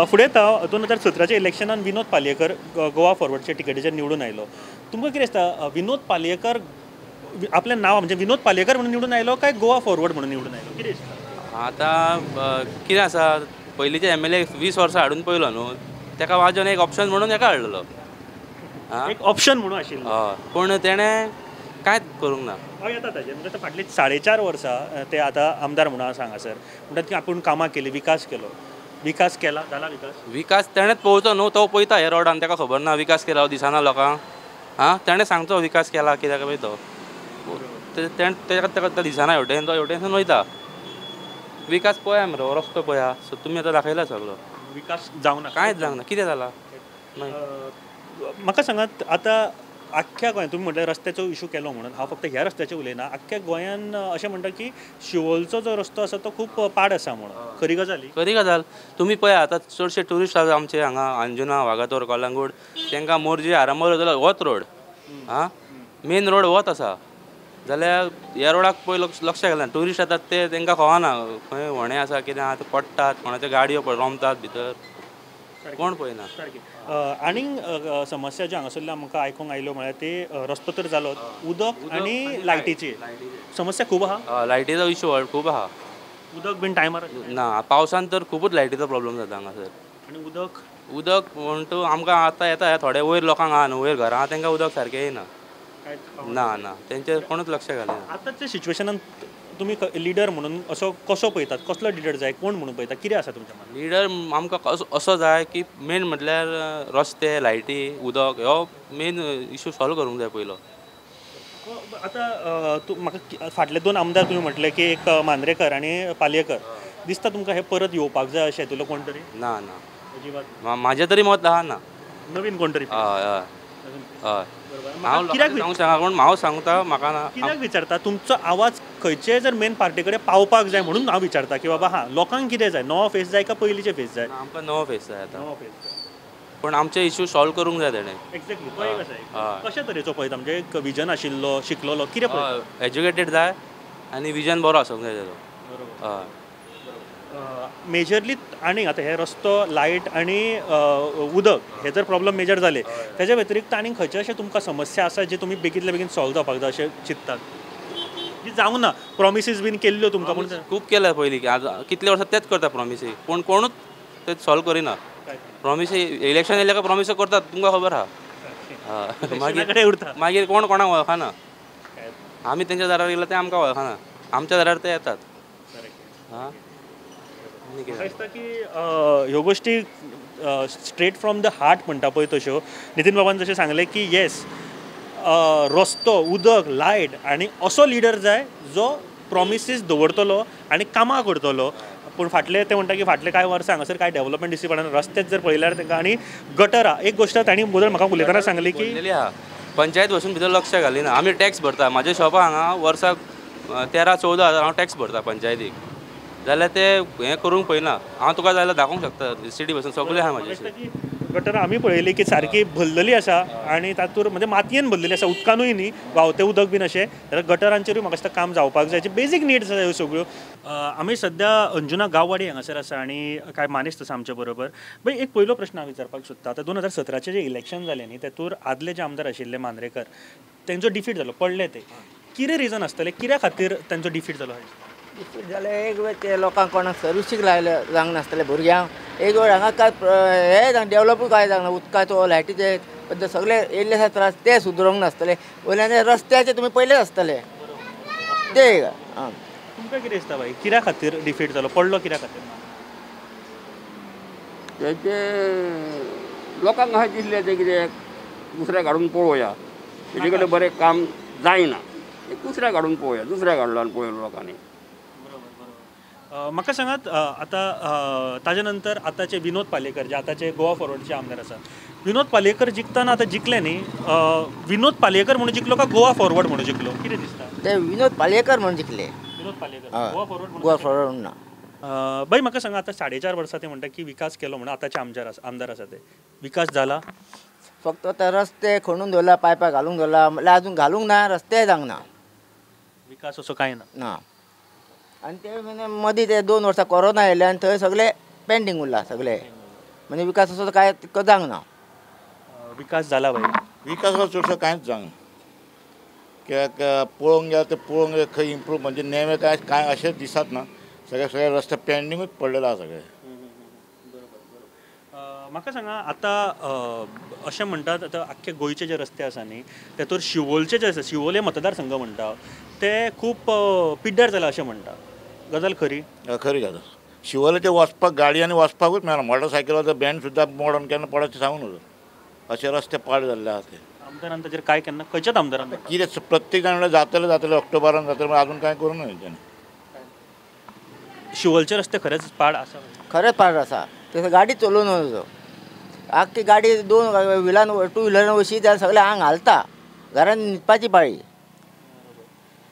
फुडें येता 2017 इलेक्शनान विनोद पालयेकर गोवा फॉरवर्डच्या टिकेटीचेर निवडून आयलो. तुमकां कितें दिसता विनोद पालयेकर आपलें नांव म्हणजे विनोद पालयेकर म्हणून निवडून आयलो काय गोवा फॉरवर्ड म्हणून निवडून आयलो कितें दिसता? आतां कितें आसा पयलींचे MLA 20 वर्सां हाडून पळयलो न्हू ताका वाजोवन एक ऑप्शन म्हणून हेका हाडलेलो एक ऑप्शन म्हणून आशिल्लो हय पूण तेणें कांयच करूंक ना. हय येता ताजेर म्हणजे फाटलीं 4.5 वर्सां ते आतां आमदार म्हणून आसा हांगासर म्हणटात की आपूण कामां केली विकास केलो विकास केला जाला विकास विकास तेणेंच पळोवचो न्हू तो पळयता हे रोडान ताका खबर ना विकास केला दिसना लोकांक आं तेणें सांगचो विकास केला कित्याक पळय तो तेणें ताका दिसना हेवटेन तो हेवटेनसून वयता विकास पळया मरे रस्तो पळया सो तुमी आतां दाखयला सगळो विकास जावना कांयच जावंक ना कितें जाला म्हाका सांगात आतां आख्ख्या गोंयांत तुमी म्हटल्यार रस्त्याचो इशू केलो म्हणून हांव फक्त ह्या रस्त्याचेर उलयना आख्ख्या गोंयान अशें म्हणटा की शिवोलचो जो रस्तो आसा तो खूब पाड आसा म्हणून खरी गजाल ही? खरी गजाल तुमी पळया आतां चडशे ट्युरिस्ट आसा आमचे हांगा अंजुना वागातोर कलंगूट तांकां मोरजी आरांबोल वयतलो होच रोड आं मेन रोड होच आसा जाल्यार ह्या रोडाक पळय लक्ष घालना ट्युरिस्ट येतात ते तांकां कळना खंय व्हणें आसा कितें आसा ते पडटात कोणाच्यो गाडयो रोमतात भितर कोण पळयना. सारकें आनीक समस्या ज्यो हांगासरल्यो आमकां आयकूंक आयल्यो म्हळ्यार ते रस्तो तर जालो उदक आनी लायटीची समस्या खूब आहा लायटीचो इशू खूब आहा उदक बीन टायमार ना पावसान तर खुबूच लायटीचो प्रॉब्लम जाता हांगासर आनी उदक उदक म्हणटू आमकां आतां येता थोडे वयर लोकांक आहा न्हू वयर घरां तांकां उदक सारकें येना ना ना तेंचेर कोणूच लक्ष घालना. आतांच्या सिच्युएशनान तुमी लिडर म्हणून असो कसो पळयतात कसलो लिडर जाय कोण म्हणून पळयतात कितें आसा तुमच्या मनांत? लिडर आमकां असो जाय की मेन म्हटल्यार रस्ते लायटी उदक हो मेन इशू सॉल्व करूंक जाय पयलो. आतां तूं म्हाका फाटले 2 आमदार तुमी म्हटले की एक मांद्रेकर आनी पालयेकर दिसता तुमकां हे परत येवपाक जाय अशें तुलो कोण तरी? ना ना अजिबात म्हाजें तरी मत आहा ना नवीन कोण तरी हय हय हय हांव सांगूंक शकना पूण हांव सांगता म्हाका ना कित्याक विचारता तुमचो आवाज खंयचे जर मेन पार्टी कडेन पावपाक जाय म्हणून हांव विचारता की बाबा हां लोकांक कितें जाय नवो फेस जाय काय पयलींचे फेस जाय? आमकां नवो फेस जाय आतां नवो फेस जाय पूण आमचे इशू सॉल्व करूंक जाय तेणें. एक्झॅक्टली तो एक आसा कशा तरेचो पळयता म्हणजे एक विजन आशिल्लो शिकलेलो कितें पळयता? एज्युकेटेड जाय आनी विजन बरो आसूंक जाय तेजो. हय मेजरली आनी आतां हे रस्तो लायट आनी उदक हे जर प्रॉब्लम मेजर जाले तेज्या व्यतिरिक्त आनी खंयचे अशें तुमकां समस्या आसा जे तुमी बेगींतल्या बेगीन सॉल्व जावपाक जाय अशें चिंततात जी जावंक ना प्रॉमिसीस बीन केल्ल्यो तुमकां पूण खूब केल्या पयलीं आतां कितले वर्सां तेच करता प्रॉमिसी पूण कोणूच ते सॉल्व करिना. प्रॉमिसी इलेक्शन येयलें काय प्रॉमिसी करतात तुमकां खबर आहा मागीर उरता मागीर कोण कोणाक वळखना आमी तेंच्या दारार गेल्यार ते आमकां वळखना आमच्या दारार ते येतात. हां म्हाका दिसता की ह्यो गोश्टी स्ट्रेट फ्रॉम the heart म्हणटा पळय तश्यो नितीन बाबान जशें सांगलें की येस रस्तो उदक लायट आनी असो लिडर जाय जो प्रॉमिसीस दवरतलो आनी कामां करतलो. पूण फाटले ते म्हणटा की फाटले कांय वर्सां हांगासर कांय डेवलपमेंट दिसची पडना रस्तेच जर पळयल्यार तांकां आनी गटरां एक गोश्ट तांणी बदल म्हाका उलयतना सांगली की पंचायत वचून भितर लक्ष घालिना आमी टॅक्स भरता म्हाज्या शॉपा हांगा वर्साक 13-14 हजार हांव टॅक्स भरता पंचायतीक जाल्यार ते हें करूंक पळयना हांव तुका जाल्यार दाखोवंक शकता सिटी बसून सगळें आहा म्हाजें. गटरां आमी पळयली की सारकी भरलेली आसा आनी तातूंत म्हणजे मातयेन भरलेली आसा उदकानूय न्ही व्हांवतें उदक बीन अशें जाल्यार गटरांचेरूय म्हाका दिसता काम जावपाक जाय बेजीक निड्स आसा ह्यो सगळ्यो. आमी सद्या अंजुना गांववाडी हांगासर आसा आनी कांय मानेस्त आसा आमच्या बरोबर. बाई एक पयलो प्रश्न हांव विचारपाक सोदता आतां 2017 जें इलेक्शन जालें न्ही तेतूर आदले जे आमदार आशिल्ले मांद्रेकर तेंचो डिफीट जालो पडले ते कितें रिजन आसतलें कित्या खातीर तेंचो डिफीट जालो? डिफीट जालें एक वेळ ते लोकांक कोणाक सर्विसीक लायले जावंक नासतलें भुरग्यांक एक वेळ हांगा कांय हें डेवलपूय कांय जावंक ना उदकाचो लायटीचे बद्दल सगळे येयल्ले आसा त्रास ते सुदरोवंक नासतले वयल्यान रस्त्याचे तुमी पयलेच आसतले ते. आं तुमकां कितें दिसता बाई कित्या खातीर डिफीट जालो पडलो कित्या खातीर? तेचे लोकांक अशें दिसलें तें कितें दुसऱ्याक हाडून पळोवया तेजे कडेन बरें काम जायना दुसऱ्याक हाडून पळोवया दुसऱ्याक हाडलो आनी पळयलो लोकांनी. म्हाका सांगात आतां ताजे नंतर आतांचे विनोद पालयेकर जे आतांचे गोवा फॉरवर्डचे आमदार आसा विनोद पालयेकर जिखतना आतां जिखले न्ही विनोद पालयेकर म्हणून जिखलो काय गोवा फॉरवर्ड म्हणून जिखलो कितें दिसता? ते विनोद पालयेकर म्हणून जिखले विनोद पालयेकर गोवा फॉरवर्ड गोवा फॉरवर्ड ना. बाई म्हाका सांगा आतां 4.5 वर्सां ते म्हणटा की विकास केलो म्हणून आतांचे आमदार आसा ते विकास जाला फक्त आतां रस्ते खणून दवरला पायपां घालूंक दवरला म्हणल्यार अजून घालूंक ना रस्तेय जावंक ना विकास असो कांय ना ना. आनी ते म्हणजे मदीं ते 2 वर्सां कोरोना येयले आनी थंय सगळे पेंडींग उरला सगळे म्हणजे विकास असो कांय तितको जावंक ना. विकास जाला बाई? विकास चडसो कांयच जावंक ना. कित्याक पळोवंक गेल्यार ते पळोवंक गेल्यार खंय इम्प्रूव म्हणजे नेमे काय कांय अशेंच दिसत ना. सगळे सगळे रस्ते पेंडिंगूच पडलेले आसा सगळे. म्हाका सांगा आतां अशें म्हणटात आतां आख्खे गोंयचे जे रस्ते आसा न्ही तेतूर शिवोलचे जे आसा, शिवोले मतदारसंघ म्हणटा ते खूब पिड्ड्यार जाला अशें म्हणटा, गजाल खरी? खरी गजाल. शिवोलेचे वचपाक गाडयांनी वचपाकूच मेळना, मोटरसायकलाचो बँड सुद्दां मोडून केन्ना पडत सांगूं नजो, अशे रस्ते पाड जाल्ले आसा ते. आमदारान ताचेर काय केन्ना खंयच्याच आमदारान कितें प्रत्येक जाण म्हणल्यार जातले जातले ऑक्टोबरान जातले, अजून कांय करूं ना तेंच्यांनी. शिवोलचे रस्ते खरेंच पाड आसा? खरेंच पाड आसा. तसो गाडी चलोवन वचो, आख्खी गाडी दोन व्हिलान टू व्हिलरान वशी जाल्यार सगळें आंग हालता, घरान न्हिदपाची पाळी.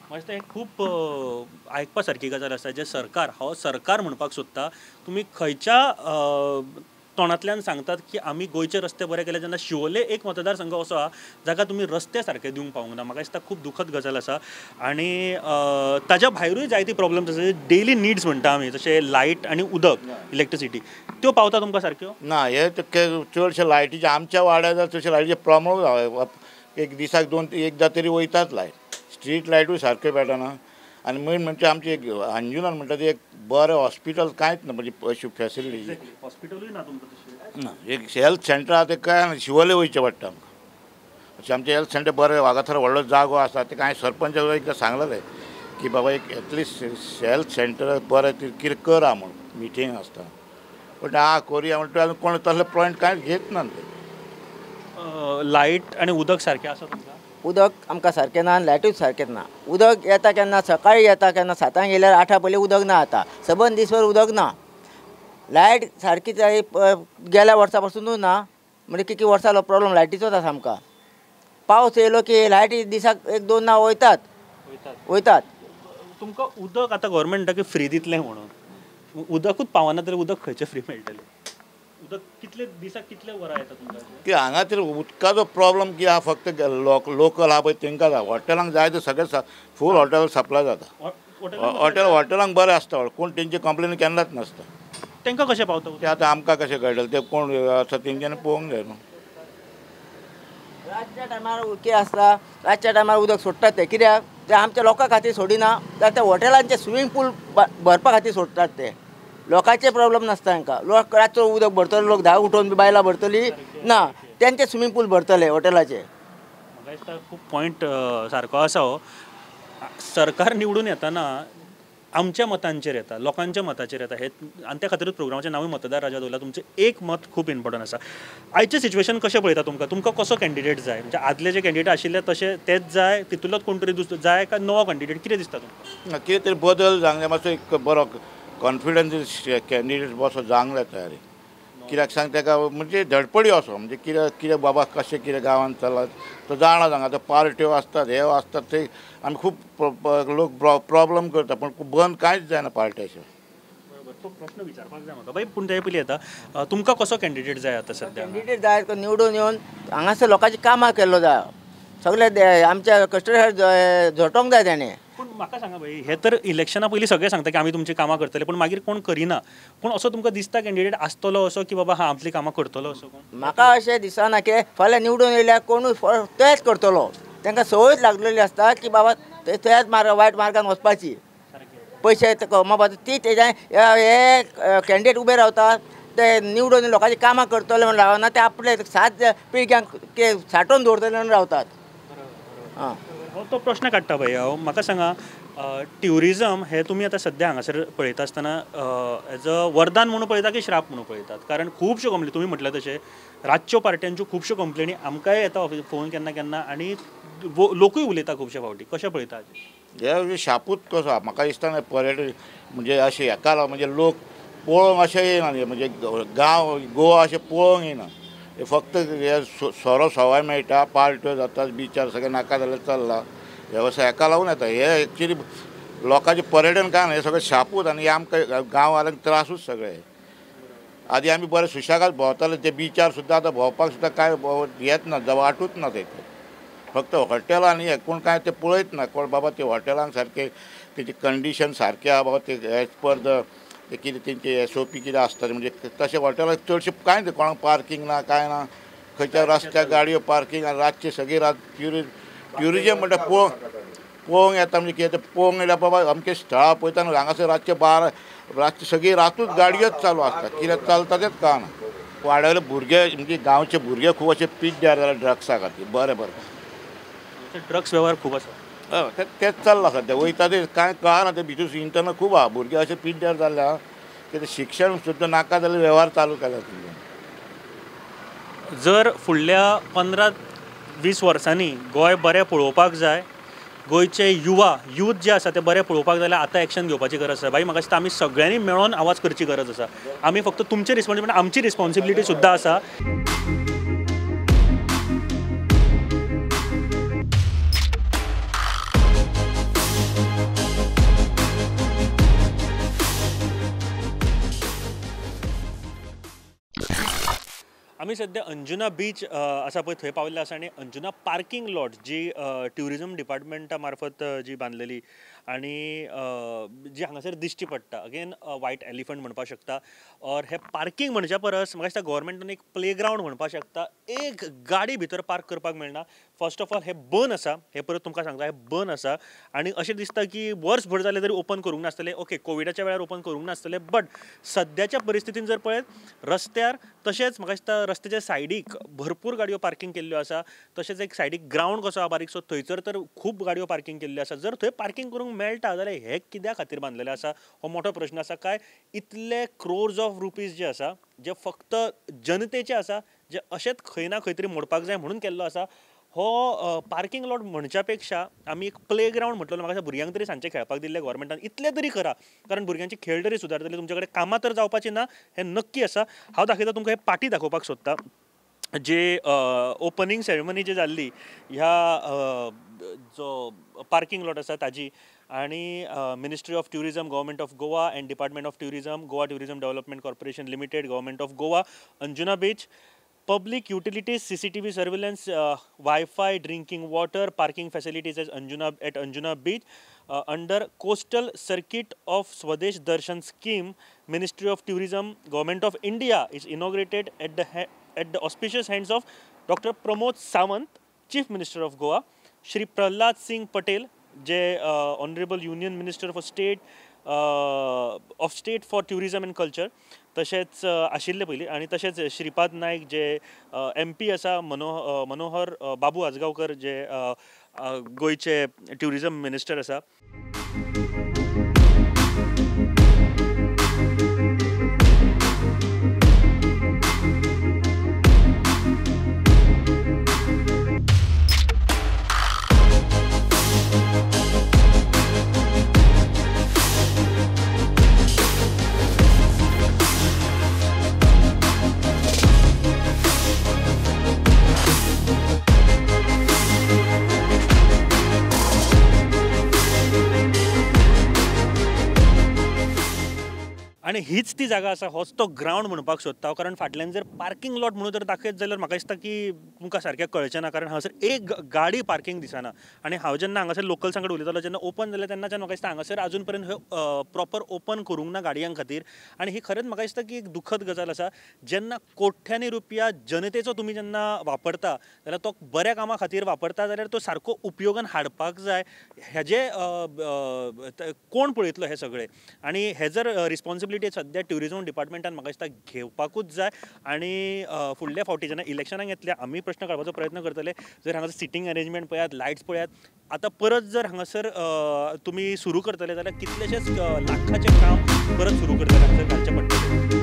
मातशें हें खूब आयकपा सारकी गजाल आसा. जे सरकार हो सरकार म्हणपाक सोदता, तुमी खंयच्या तोंडांतल्यान सांगतात की आमी गोंयचे रस्ते बरे केले, जेन्ना शिवोले एक मतदारसंघ असो आसा जाका तुमी रस्ते सारके दिवंक पावूंक ना. म्हाका दिसता खूब दुखद गजाल आसा. आनी ताज्या भायरूय जायती प्रॉब्लम्स आसा, डेली निड्स म्हणटा आमी, जशें लायट आनी उदक, इलेक्ट्रिसिटी, त्यो पावता तुमकां सारक्यो ना? हे चडशे लायटीचे आमच्या वाड्यार चडशे लायटीचे प्रॉब्लम, एक दिसाक दोन एकदां तरी वयतात लायट, स्ट्रीट लायटूय सारक्यो पेटना. आनी मेन म्हणजे आमचें एक अंजुनान म्हणटा तें एक बरें हॉस्पिटल कांयच ना, म्हणजे अशी फॅसिलिटी हॉस्पिटलूय ना तुमकां तशें ना. एक हेल्थ सेंटर आसा तें काय शिवोले वयचें पडटा आमकां. अशें आमचें हेल्थ सेंटर बरें वागाथर व्हडलो जागो आसा, तें कांय सरपंच एकदां सांगलेलें की बाबा एक एटलिस्ट हेल्थ सेंटर बरें कितें करा म्हूण, मिटींग आसता, पूण आं करुया म्हणटा अजून कोण तसले पॉयंट कांयच घेत ना ते. लायट आनी उदक सारकें आसा तुमकां? उदक आमकां सारकें ना आनी लायटूय सारकें ना. उदक येता केन्ना सकाळीं येता, केन्ना 7 गेल्यार 8 पयलीं उदक ना. आतां सबंद दीसभर उदक ना. लायट सारकी जाय गेल्या वर्सा पासुनूच ना, म्हणजे कितलीं वर्सां जालो प्रॉब्लम लायटीचोच आसा आमकां. पावस येयलो की लायटी दिसाक 1-2 ना वयतात वयतात. तुमकां उदक आतां गव्हर्मेंट म्हणटा की फ्री दितलें म्हणून, उदकूच पावना तर उदक खंयचें फ्री मेळटलें? उदक कितले दिसाक कितले वरां येता तुमकां? की हांगा तर उदकाचो प्रॉब्लम की आहा फक्त लोकल आहा पळय तेंकां जाय, हॉटेलांक जाय ते सगळे फूल हॉटेल सप्लाय जाता. हॉटेलांक बरें आसता, कोण तेंची कंप्लेन केन्नाच नासता. तेंकां कशें पावता तें आतां आमकां कशें कळटलें, तें कोण आसा तेंच्यांनी पळोवंक जाय न्हू. रातच्या टायमार कितें आसता, रातच्या टायमार उदक सोडटात ते, कित्याक ते आमच्या लोकां खातीर सोडिना, जाल्यार ते हॉटेलांचे स्विमींग पूल भरपा खातीर सोडटात ते. लोकांचे प्रॉब्लम नासता तांकां, लोक रातचो उदक भरतलो, लोक 10 उठोवन बी बायलां भरतली ना, तेंचे स्विमींग पूल भरतले हॉटेलाचे. म्हाका दिसता खूब पॉयंट सारको आसा हो. सरकार निवडून येतना आमच्या मतांचेर येता, लोकांच्या मताचेर येता, हे आनी त्या खातीरूच प्रोग्रामाचें नांवूय मतदार राजा दवरला. तुमचें एक मत खूब इम्पॉर्टंट आसा. आयचें सिच्युएशन कशें पळयता तुमकां? तुमकां कसो कॅन्डिडेट जाय? म्हणजे आदले जे कॅन्डिडेट आशिल्ले तशे तेच जाय, तितूंतलोच कोण तरी दुसरो जाय, काय नवो कॅन्डिडेट? कितें दिसता तुमकां? कितें तरी बदल जावंक जाय, मातसो एक बरो कॉन्फिडन्स कॅन्डिडेट बसो जावंक जाय तयारी. कित्याक सांग ताका म्हणजे धडपडी असो, म्हणजे कितें कितें बाबा कशें कितें गांवांत चलत तो जाणा सांग. आतां पार्ट्यो आसतात, हे आसतात, ते आमी खूब लोक प्रॉब्लम करता, पूण बंद कांयच जायना पार्ट्याचें. बरोबर, तो प्रश्न विचारपाक जाय म्हाका बाई, पूण ते पयलीं येता तुमकां कसो कॅन्डिडेट जाय आतां सद्या? कॅन्डिडेट जाय निवडून येवन हांगासर लोकांची कामां केल्लो जाय, सगळे आमच्या कस्टमर झोटोंक जाय तेणें. पूण म्हाका सांगा भाई, हे तर इलेक्शना पयलीं सगळे सांगता की आमी तुमची कामां करतले, पूण मागीर कोण करिना. पूण असो तुमकां दिसता कॅन्डिडेट आसतलो असो की बाबा हां आमचीं कामां करतलो असो कोण? म्हाका अशें दिसना की फाल्यां निवडून येयल्यार कोणूय तेंच करतलो. तांकां संवयूच लागलेली आसता की बाबा त्याच मार्ग वायट मार्गान वचपाची, पयशे कमोवपाची. ती तेज्या हे कॅन्डिडेट उबे रावतात ते निवडून लोकांची कामां करतले म्हणून रावना, ते आपले 7 पिळग्यांक सांठोवन दवरतले म्हणून रावतात. आं, हो तो प्रश्न काडटा भाई हांव. म्हाका सांगा, ट्युरिजम हे तुमी आतां सद्या हांगासर पळयता आसतना एज अ वरदान म्हणून पळयता की श्राप म्हणून पळयतात? कारण खुबश्यो कंप्लेनी तुमी म्हटलें तशें रातच्यो पार्ट्यांच्यो खुबश्यो कंप्लेनी आमकांय येता फोन केन्ना केन्ना, आनी लोकूय उलयता खुबशे फावटी. कशें पळयता? हे शापूच कसो आहा म्हाका दिसता न्ही, पर्यटक म्हणजे अशें हेका लागून म्हणजे लोक पळोवंक अशें येयना, म्हणजे गांव गोवा अशें पळोवंक येयना, फक्त हे सोरो सवाय मेळटा, पार्ट्यो जातात, बिचार सगळें नाका जाल्यार चल्ला वेवसाय हेका लागून येता. हे एक्चुली लोकांचें पर्यटन काय ना, हें सगळें शापूच आनी आमकां गांववाल्यांक त्रासूच सगळे. आदी आमी बरे सुशेगाद भोंवताले, ते बिचार सुद्दां आतां भोंवपाक सुद्दां कांय येत ना, वाटूच ना थंय. फक्त हॉटेलां आनी हें कोण कांय तें पळयत ना, कोण बाबा ते हॉटेलांक सारकें तेची कंडिशन सारकें आहा बाबा, ते एज पर the ते कितें तेंचे SOP कितें आसता, म्हणजे तशें हॉटेलाक चडशें कांय ना, कोणाक पार्कींग ना कांय ना, खंयच्या रस्त्यार गाडयो पार्कींग आनी रातची सगळी रात ट्युरिस्ट ट्युरिजम म्हणटा पळोवंक येता म्हणजे कितें तें पळोवंक येयल्यार बाबा अमकें स्थळां पळयता न्हू, हांगासर रातचे 12 रातचे सगळी रातूच गाडयोच चालू आसता, कितें चलता तेंच कळना. वाड्यावयले भुरगे म्हणजे गांवचे भुरगे खूब अशे पिड्ड्यार जाल्या ड्रग्सा खातीर. बरें बरें, ड्रग्स वेव्हार खूब आसा. हय, तेंच चल्लां सद्या, वयता ते कांय कळना, ते भितूर इंटरनल खूब आहा. भुरगे अशे पिड्ड्यार जाल्ले आहा की ते शिक्षण सुद्दां नाका जाल्यार वेव्हार चालू केला. जर फुडल्या 15-20 वर्सांनी गोंय बरें पळोवपाक जाय, गोंयचे युवा यूथ जे आसा ते बरें पळोवपाक जाल्यार आतां एक्शन घेवपाची गरज आसा. भाई म्हाका दिसता आमी सगळ्यांनी मेळोन आवाज करची गरज आसा. आमी फक्त तुमची रिस्पॉन्सिबिलिटी, आमची रिस्पॉन्सिबिलिटी सुद्दां आसा. आमी सद्या अंजुना बीच आसा पळय थंय पाविल्ले आसा आनी अंजुना पार्किंग लॉट जी ट्युरिजम डिपार्टमेंटा मार्फत जी बांदलेली आनी जी हांगासर दिश्टी पडटा, अगेन वायट एलिफंट म्हणपाक शकता. और हे पार्किंग म्हणच्या परस म्हाका दिसता गव्हर्मेंटान एक प्ले ग्रावंड म्हणपाक शकता. एक गाडी भितर पार्क करपाक मेळना. फर्स्ट ऑफ ऑल हे बंद आसा, हे परत तुमकां सांगता, हे बंद आसा आनी अशें दिसता की वर्सभर जालें तरी ओपन करूंक नासतलें. ओके, कोविडाच्या वेळार ओपन करूंक नासतलें, बट सद्याच्या परिस्थितीन जर पळयत रस्त्यार तशेंच म्हाका दिसता रस्त्याच्या सायडीक भरपूर गाडयो पार्किंग केल्ल्यो आसा. तशेंच एक सायडीक ग्रावंड कसो आसा बारीकसो, थंयसर तर खूब गाडयो पार्किंग केल्ल्यो आसा. जर थंय पार्किंग करूंक मेळटा जाल्यार हे कित्या खातीर बांदलेलें आसा हो मोठो प्रश्न आसा. काय इतले क्रोर्स ऑफ रुपीज जे आसा, जे फक्त जनतेचे आसा, जे अशेंच खंय ना खंय तरी मोडपाक जाय म्हणून केल्लो आसा. हो पार्किंग लॉट म्हणच्या पेक्षा आमी एक प्ले ग्रावंड म्हटलो, म्हाका भुरग्यांक तरी सांजचे खेळपाक दिल्ले गव्हर्मेंटान, इतलें तरी करा, कारण भुरग्यांचे खेळ तरी सुदारतले. तुमचे कडेन कामां तर जावपाची ना हें नक्की आसा. हांव दाखयता तुमकां, हे पाटी दाखोवपाक सोदता जे ओपनींग सेरेमनी जी जाल्ली ह्या जो पार्किंग लॉट आसा ताजी. आनी ministry of tourism, government of Goa and department of tourism, Goa tourism development corporation limited, government of Goa, Anjuna beach, public utilities, CCTV surveillance, WiFi, drinking water, parking facilities at Anjuna beach under coastal circuit of Swadesh Darshan scheme, ministry of tourism, government of India is inaugurated at the auspicious hands of doctor Pramod Sawant, chief minister of Goa, Shri Prahlad Singh Patel J honourable union minister for state of state for tourism and culture तशेंच आशिल्ले पयलीं, आनी तशेंच श्रीपाद नायक जे M P आसा, मनोहर बाबू आजगांवकर जे गोंयचे tourism minister आसा. आनी हीच ती जागा आसा, होच तो ग्रावंड म्हणपाक सोदता हांव. कारण फाटल्यान जर पार्किंग लॉट म्हणून जर दाखयत जाल्यार म्हाका दिसता की तुमकां सारकें कळचें ना, कारण हांगासर एक गाडी पार्किंग दिसना. आनी हांव जेन्ना हांगासर लोकल्सां कडेन उलयतालो, जेन्ना ओपन जालें तेन्नाच्यान म्हाका दिसता हांगासर आजून पर्यंत प्रोपर ओपन करूंक ना गाडयां खातीर. आनी ही खरेंच म्हाका दिसता की एक दुखद गजाल आसा. जेन्ना कोट्यांनी रुपया जनतेचो तुमी जेन्ना वापरता जाल्यार तो बऱ्या कामा खातीर वापरता जाल्यार तो सारको उपयोगान हाडपाक जाय. हेजे कोण पळयतलो हें सगळें? आनी हे जर रिस्पॉन्सिबिलिटी सद्या ट्युरिजम डिपार्टमेंटान म्हाका दिसता घेवपाकूच जाय. आनी फुडल्या फावटी जेन्ना इलेक्शनाक येतले आमी प्रश्न काडपाचो प्रयत्न करतले. जर हांगासर सिटींग अरेंजमेंट पळयात, लायट्स पळयात, आतां परत जर हांगासर तुमी सुरू करतले जाल्यार कितलेशेच लाखाचें काम परत सुरू करतले, हांगासर घालचें पडटलें.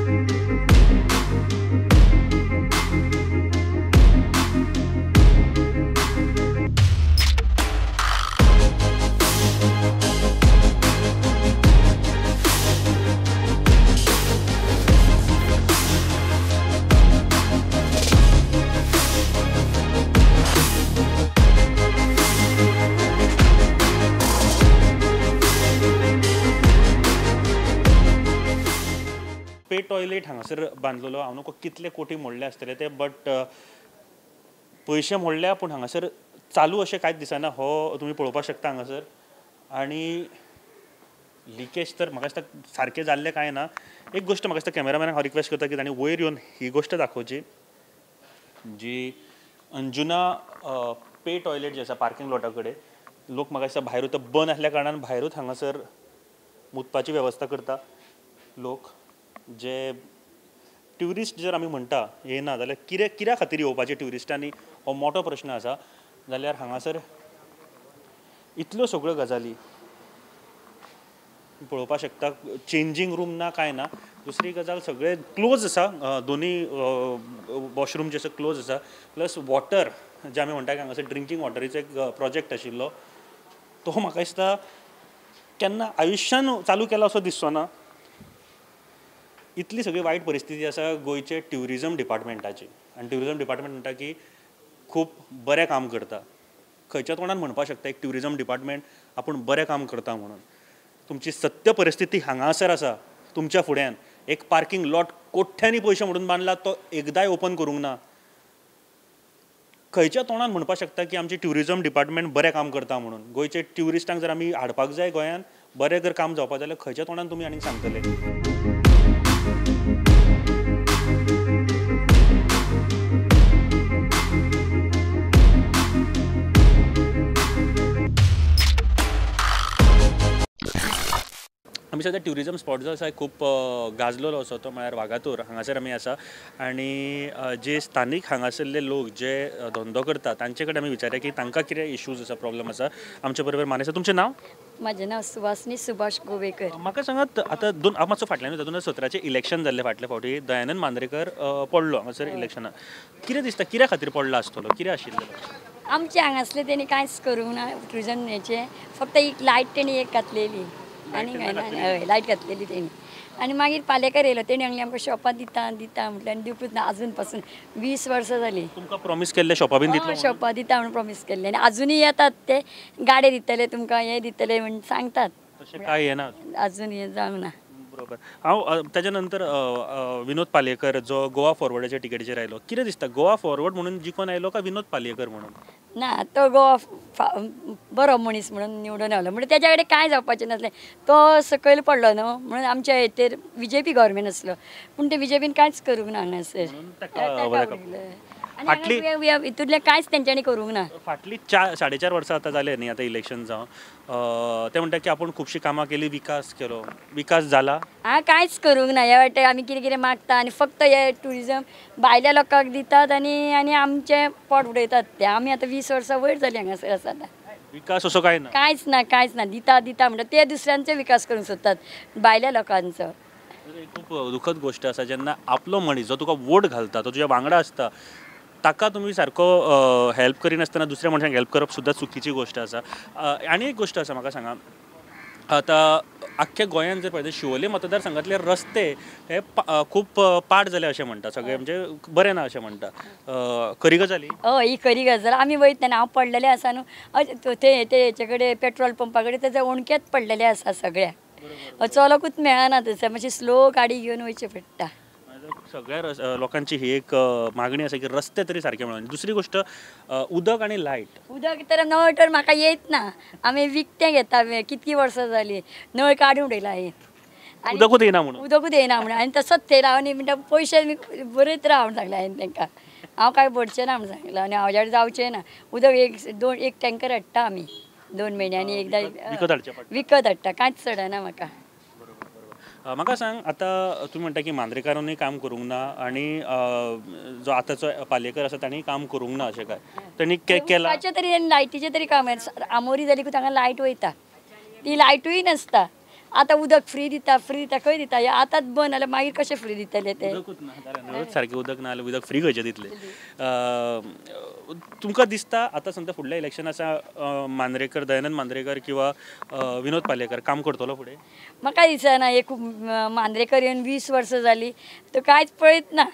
पे टॉयलेट हांगासर बांदलेलो, हांव नको कितले कोटी मोडले आसतले ते, बट पयशे मोडल्या पूण हांगासर चालू अशें कांयच दिसना. हो तुमी पळोवपाक शकता हांगासर. आनी लिकेज तर म्हाका दिसता सारकें जाल्लें कांय ना. एक गोश्ट म्हाका दिसता कॅमेरामॅनाक हांव रिक्वेस्ट करता की तांणी वयर येवन ही गोश्ट दाखोवची, जी अंजुना पे टॉयलेट जे आसा पार्किंग लॉटा कडेन लोक म्हाका दिसता भायरूच बंद आसल्या कारणान भायरूच हांगासर मुतपाची वेवस्था करता लोक. जे ट्युरिस्ट जर आमी म्हणटा येना जाल्यार कित्या कित्या खातीर येवपाचें ट्युरिस्टांनी हो मोठो प्रश्न आसा. जाल्यार हांगासर इतल्यो सगळ्यो गजाली पळोवपाक शकता. चेंजींग रूम ना कांय ना. दुसरी गजाल सगळे क्लोज आसा, दोनूय वॉशरूम जे आसा क्लोज आसा. प्लस वॉटर जे आमी म्हणटा की हांगासर ड्रिंकींग वॉटरीचो एक प्रोजेक्ट आशिल्लो तो म्हाका दिसता केन्ना आयुश्यान चालू केला असो दिसचो ना. इतली सगळी वायट परिस्थिती आसा गोंयचे ट्युरिजम डिपार्टमेंटाची. आनी ट्युरिजम डिपार्टमेंट म्हणटा की खूब बरें काम करता. खंयच्या तोंडान म्हणपाक शकता एक ट्युरिजम डिपार्टमेंट आपूण बरें काम करता म्हणून. तुमची सत्य परिस्थिती हांगासर आसा तुमच्या फुड्यान. एक पार्किंग लॉट कोट्यांनी पयशे म्हणून बांदला तो एकदांय ओपन करूंक ना. खंयच्या तोंडान म्हणपाक शकता की आमची ट्युरिजम डिपार्टमेंट बरें काम करता म्हणून. गोंयचे ट्युरिस्टांक जर आमी हाडपाक जाय गोंयान बरें जर काम जावपाक जाल्यार खंयच्या तोंडान तुमी आनीक सांगतले. आमी सद्या ट्युरिजम स्पॉट जो आसा खूब गाजलेलो आसा तो म्हळ्यार वागातोर हांगासर आमी आसा. आनी जे स्थानीक हांगासरले लोक जे धंदो करता तांचे कडेन आमी विचारया की तांकां कितें इशूज आसा, प्रॉब्लम आसा. आमचे बरोबर मानेस्त, तुमचें नांव? म्हाजें नांव सुवासनी सुभाष गोवेकर. म्हाका सांगात आतां दोन हांव मातसो फाटल्यान वयता. 2017 इलेक्शन जाल्लें फाटले फावटी दयानंद मांद्रेकर पडलो हांगासर इलेक्शनाक. कितें दिसता कित्या खातीर पडला आसतलो, कितें आशिल्लें? आमचे हांगासले तेणी कांयच करूंक ना ट्युरिजम हेचें, फक्त एक लायट तेणी एक घातलेली आनी हय लायट घातलेली तेणी. आनी मागीर पालेकर येयलो तेणी सांगलें आमकां शॉपां दिता दिता म्हटलें आनी दिवपूच ना. आजून पासून 20 वर्सां जालीं. तुमकां प्रॉमीस केल्लें शॉपां बीन दितलो? शॉपां दिता म्हणून प्रॉमीस केल्लें आनी आजुनूय येतात ते गाडे दितले तुमकां हें दितले म्हण सांगतात. तशें कांय येना अजून, हें जावंक ना. बरोबर. हांव ताच्या नंतर विनोद पालयेकर जो गोवा फॉरवर्डाच्या टिकेटीचेर आयलो, कितें दिसता गोवा फॉरवर्ड म्हणून जिखून आयलो काय विनोद पालयेकर म्हणून? ना, तो गोवा बरो मनीस म्हणून निवडून आयलो म्हणजे तेज्या कडेन कांय जावपाचें नासलें. तो सकयल पडलो न्हू म्हणून आमच्या हेतेर बीजेपी गव्हर्मेंट आसलो पूण ते बीजेपीन कांयच करूंक ना हांगासर. आनी हितूंतलें कांयच तेंच्यांनी करूंक ना. फाटलीं 4 साडे 4 वर्सां आतां जालें न्ही आतां इलेक्शन जावन, ते म्हणटा की आपूण खुबशीं कामां केली, विकास केलो, विकास जाला? हांगा कांयच करूंक ना. ह्या वाटे आमी कितें कितें मागता आनी फक्त हे ट्युरिजम भायल्या लोकांक दितात आनी आनी आमचें पोट उडयतात ते. आमी आतां 20 वर्सां वयर जालीं हांगासर आसा. विकास असो कांय ना? कांयच ना, कांयच ना. दिता दिता म्हणटा ते दुसऱ्यांचे विकास करूंक सोदतात भायल्या लोकांचो. खूब दुखद गोश्ट आसा जेन्ना आपलो मनीस जो तुका वोट घालता, तो तुज्या वांगडा आसता, ताका तुमी सारको हेल्प करिनासतना दुसऱ्या मनशाक हेल्प करप सुद्दां चुकीची गोश्ट आसा. आनी एक गोश्ट आसा, म्हाका सांगा आतां आख्ख्या गोंयांत जर पळयता शिवोले मतदारसंघातले रस्ते हे खूब पाड जाले अशें म्हणटा सगळे, म्हणजे बरें ना अशें म्हणटा, खरी गजाल ही? हय, ही खरी गजाल. आमी वयतना हांव पडलेलें आसा न्हू ते हेचे कडेन पेट्रोल पंपा कडेन तेजे ओणकेच पडलेले आसा सगळ्या, चलोकूच मेळना थंयसर, मातशी स्लो गाडी घेवन वयचें पडटा. सगळ्या लोकांची ही एक मागणी आसा की रस्ते तरी सारके मेळून. दुसरी गोश्ट उदक आनी लायट. उदक तर नळ तर म्हाका येत ना, आमी विकतें घेता, कितलीं वर्सां जालीं नळ काडून उडयला हांवें. उदकूच येना म्हणून? उदकूच येना म्हणून आनी तसोच थंय रावन म्हणटा पयशे बरयत राव म्हूण सांगलें हांवें तांकां, हांव कांय भरचें ना म्हूण सांगलां आनी हांव जावचें ना. उदक एक टँकर हाडटा आमी 2 म्हयन्यांनी एकदां विकत हाडटा, कांयच चडना म्हाका. म्हाका सांग आतां तुमी म्हणटा की मांद्रेकारांनी काम करूंक ना आनी जो आतांचो पालयेकर आसा तांणी काम करूंक ना अशें काय तांणी केलां? तरी लायटीचें तरी काम, आमोरी जाली की तांकां लायट वयता, ती लायटूय नासता. आतां उदक फ्री दिता, फ्री दिता, खंय दिता? आतांच बंद जाल्यार मागीर कशें फ्री दितले ते? उदकूच ना जाल्यार सारकें उदक ना जाल्यार उदक फ्री खंयचें दितले? तुमकां दिसता आतां समजा फुडलें इलेक्शन आसा मांद्रेकर, दयानंद मांद्रेकर किंवा विनोद पालयेकर काम करतलो फुडें? म्हाका दिसना. एक मांद्रेकर येवन 20 वर्सां जालीं तो कांयच पळयत ना.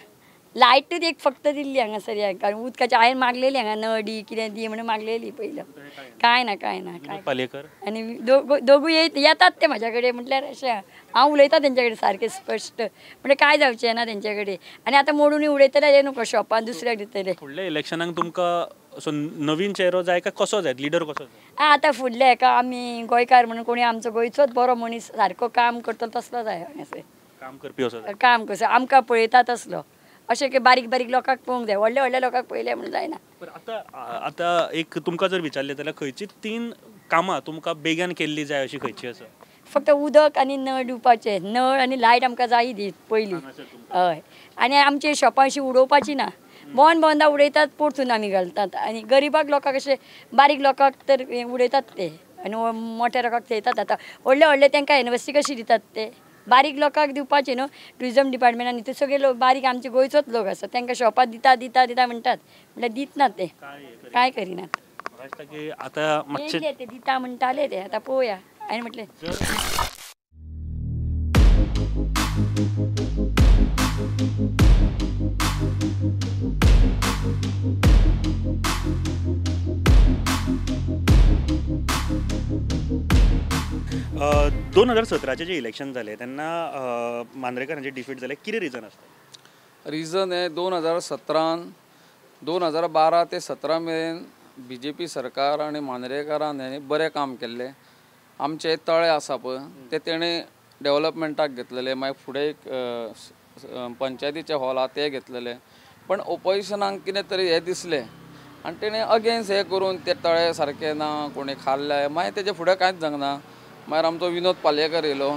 लायटूच एक फक्त दिल्ली हांगासर ह्या, कारण उदकाची हांवें मागलेली हांगा नळ दी कितें दी म्हणून मागलेली पयलो, कांय ना, कांय ना. पालयेकर आनी दोगूय येतात ते म्हाज्या कडेन, म्हटल्यार अशें हांव उलयता तेंच्या कडेन सारकें स्पश्ट, म्हणजे कांय जावचें ना तेंच्या कडेन. आनी आतां मोडून उडयतले हे न्हू शॉपान दुसऱ्याक दितले. फुडल्या इलेक्शनाक तुमकां असो नवीन चेहरो जाय काय कसो जाय, लिडर कसो जाय? आतां फुडल्या हेका आमी गोंयकार म्हणून कोणी आमचो गोंयचोच बरो मनीस सारको काम करतलो तसलो जाय हांगासर, काम करपी असो काम कसो आमकां पळयता तसलो, अशें की बारीक बारीक लोकांक पळोवंक जाय, व्हडल्या व्हडल्या लोकांक पळयलें म्हणून जायना. बरें, आतां आतां एक तुमकां जर विचारलें जाल्यार खंयची 3 कामां तुमकां बेगीन केल्ली जाय अशी खंयची आसा? फक्त उदक आनी नळ दिवपाचें, नळ आनी लायट आमकां जाय दी पयलीं. हय, आनी आमचे शॉपां अशी उडोवपाची ना, बोन बोंदा उडयतात, परतून आमी घालतात. आनी गरिबाक लोकांक अशें बारीक लोकांक तर उडयतात ते, आनी मोठ्या लोकांक थेयतात. आतां व्हडले व्हडले तांकां एनओसी कशी दितात ते, बारीक लोकांक दिवपाचे न्हू. ट्युरिजम डिपार्टमेंटान हितून सगळे लोक बारीक आमचे गोंयचोच लोक आसा, तांकां शॉपां दिता दिता दिता म्हणटात, म्हणल्यार दितना ते कांय करिनात. आतां मातशें ते दिता म्हणटाले ते, आतां पळोवया. हांवें म्हटलें दोन हजार सतराचें जें इलेक्शन जालें तेन्ना मांद्रेकरांचें डिफीट जालें, कितें रिजन आसता? रिजन हें 2017 2012 ते 17 मेरेन बी जे पी सरकार आनी मांद्रेकरान हें बरें काम केल्लें. आमचे तळे आसा पळय ते तेणें डेवलपमेंटाक घेतलेले, मागीर फुडें एक पंचायतीचें हॉल आहा ते घेतलेले. पण ओपोजिशनाक कितें तरी हें दिसलें आनी तेणें अगेन्स्ट हें करून ते तळे सारके ना, कोणी खाल्ले, मागीर तेजे फुडें कांयच जावंक ना. मागीर आमचो विनोद पालयेकर येयलो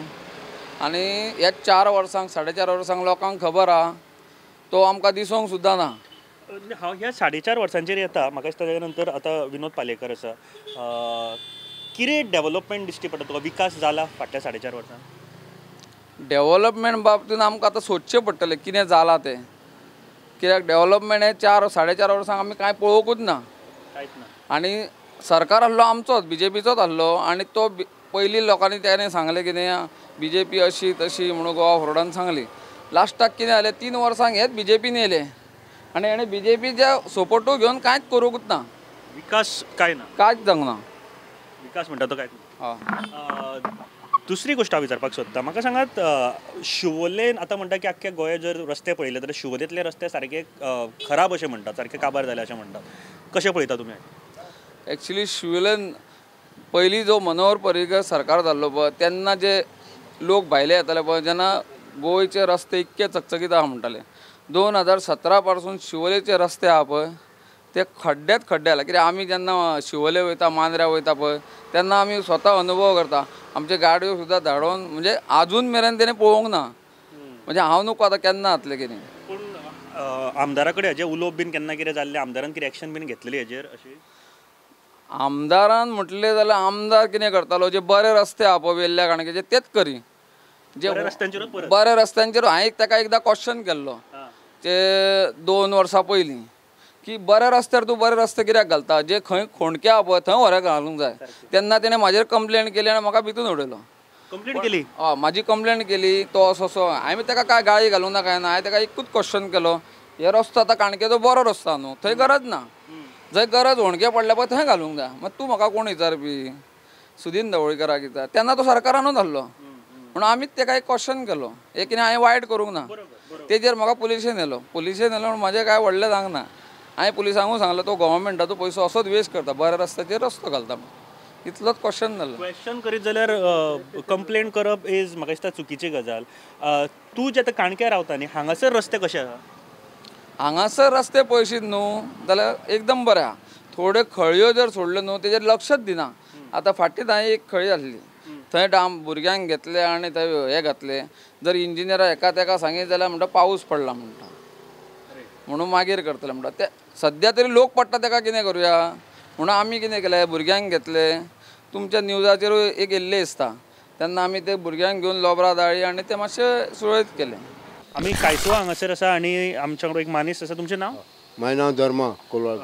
आनी ह्या 4 वर्सांक 4.5 वर्सांक लोकांक खबर आहा तो आमकां दिसोंक सुद्दां ना. हांव ह्या 4.5 वर्सांचेर येता, म्हाका दिसता तेच्या नंतर आतां विनोद पालयेकर आसा, कितें डेवलपमेंट दिश्टी पडटा तुका, विकास जाला फाटल्या 4.5 वर्सां? डेवलपमेंट बाबतीन आमकां आतां सोदचें पडटलें कितें जालां तें, कित्याक डेवलपमेंट हें 4-4.5 वर्सांक आमी कांय पळोवंकूच ना. आनी सरकार आहलो आमचोच, बी जे पीचोच आहलो, आनी तो पयलीं लोकांनी तेणें सांगलें कितें बी जे पी अशी तशी म्हणून गोवा फॉरवर्डान सांगली. लास्टाक कितें जालें, 3 वर्सांक हेच बी जे पीन येयले आनी हेणें बी जे पीच्या सपोर्टूय घेवन कांयच करूंकूच ना, विकास कांय ना, कांयच जावंक ना, विकास म्हणटा तो कांयच ना. दुसरी गोश्ट हांव विचारपाक सोदता, म्हाका सांगात शिवोलेन आतां म्हणटा की आख्ख्या गोंयांत जर रस्ते पळयले जाल्यार शिवोलेंतले रस्ते सारके खराब अशें म्हणटात, सारके काबार जाले अशें म्हणटात, कशें पळयता तुमी? एक्चुली शिवोलेन पयलीं जो मनोहर पर्रीकर सरकार जाल्लो पळय तेन्ना जे लोक भायले येताले पळय जेन्ना गोंयचे रस्ते इतके चकचकीत आहा म्हणटाले. 2017 पासून शिवोलेचे रस्ते आहा पळय ते खड्ड्यात खड्डे आला. कित्याक आमी जेन्ना शिवोले वयता, मांद्र्या वयता पळय तेन्ना आमी स्वता अनुभव करता, आमचे गाडयो सुद्दां धाडोवन म्हणजे आजून मेरेन तेणें पळोवंक ना, म्हणजे हांव नको आतां केन्ना जातलें कितें. पूण आमदारा कडेन हेजें उलोवप बीन केन्ना कितें जाल्लें, आमदारान कितें एक्शन बीन घेतलेली हेजेर? अशी आमदारान म्हटलें जाल्यार आमदार कितें करतालो, जे बरे रस्ते आहा पळय वेल्ल्या काणकेचे तेच करी, जे बरे रस्त्यांचेर. हांवें ताका एकदां क्वेश्चन केल्लो ते 2 वर्सां पयलीं की बऱ्या रस्त्यार तूं बरे रस्ते कित्याक घालता, जे खंय खोंडके आहा पळय थंय व्हरे घालूंक जाय. तेन्ना तेणें म्हाजेर कंप्लेन केली आनी म्हाका भितून उडयलो. कंप्लेन केली? हय, म्हाजी कंप्लेन केली, तो असो असो. हांवें ताका कांय गाळी घालूंक ना कांय ना, हांवें ताका एकूच क्वेश्चन केलो, हे रस्तो आतां काणकेचो बरो रस्तो न्हू, थंय गरज ना, जंय गरज होणके पडल्या पळय थंय घालूंक जाय. मागीर तूं म्हाका कोण विचारपी, सुदीन ढवळीकराक विचार. तेन्ना तो सरकारानूच आहलो म्हणून आमीच ताका एक क्वेश्चन केलो, एक कितें हांवें वायट करूंक ना. तेजेर म्हाका पुलिशेन येयलो, पुलिशेन येयलो म्हणून म्हाजें कांय व्हडलें जावंक ना. हांवें पुलिसांकूय सांगलें तो गव्हर्मेंटाचो पयसो असोच वेस्ट करता, बऱ्या रस्त्याचेर रस्तो घालता म्हणून. इतलोच क्वेश्चन जालो. क्वेश्चन करीत जाल्यार कंप्लेन करप is म्हाका दिसता चुकीची गजाल. तूं जे आतां काणक्या रावता न्ही, हांगासर रस्ते कशे आसा? हांगासर रस्ते पळयशीत न्हू जाल्यार एकदम बरें आहा. थोड्यो खळयो जर सोडल्यो न्हू तेजेर लक्षच दिना. आतां फाटींच हांवें एक खळी आसली, थंय डाम भुरग्यांक घेतले आनी थंय हे घातले. जर इंजिनियरा हेका तेका सांगीत जाल्यार म्हणटा पावस पडला म्हणटा, म्हणून मागीर करतले म्हणटा. ते सद्या तरी लोक पडटा तेका कितें करुया म्हणून आमी कितें केलें, भुरग्यांक घेतले. तुमच्या न्यूजाचेरूय एक येयल्लें दिसता, तेन्ना आमी ते भुरग्यांक घेवन लोबरा दाळी आनी ते मातशें सुरळीत केलें. आमी कायसो हांगासर आसा आनी आमच्या वांगडा एक मानेस्त आसा. तुमचें नांव? म्हाजें नांव धर्मा कोलवाळ.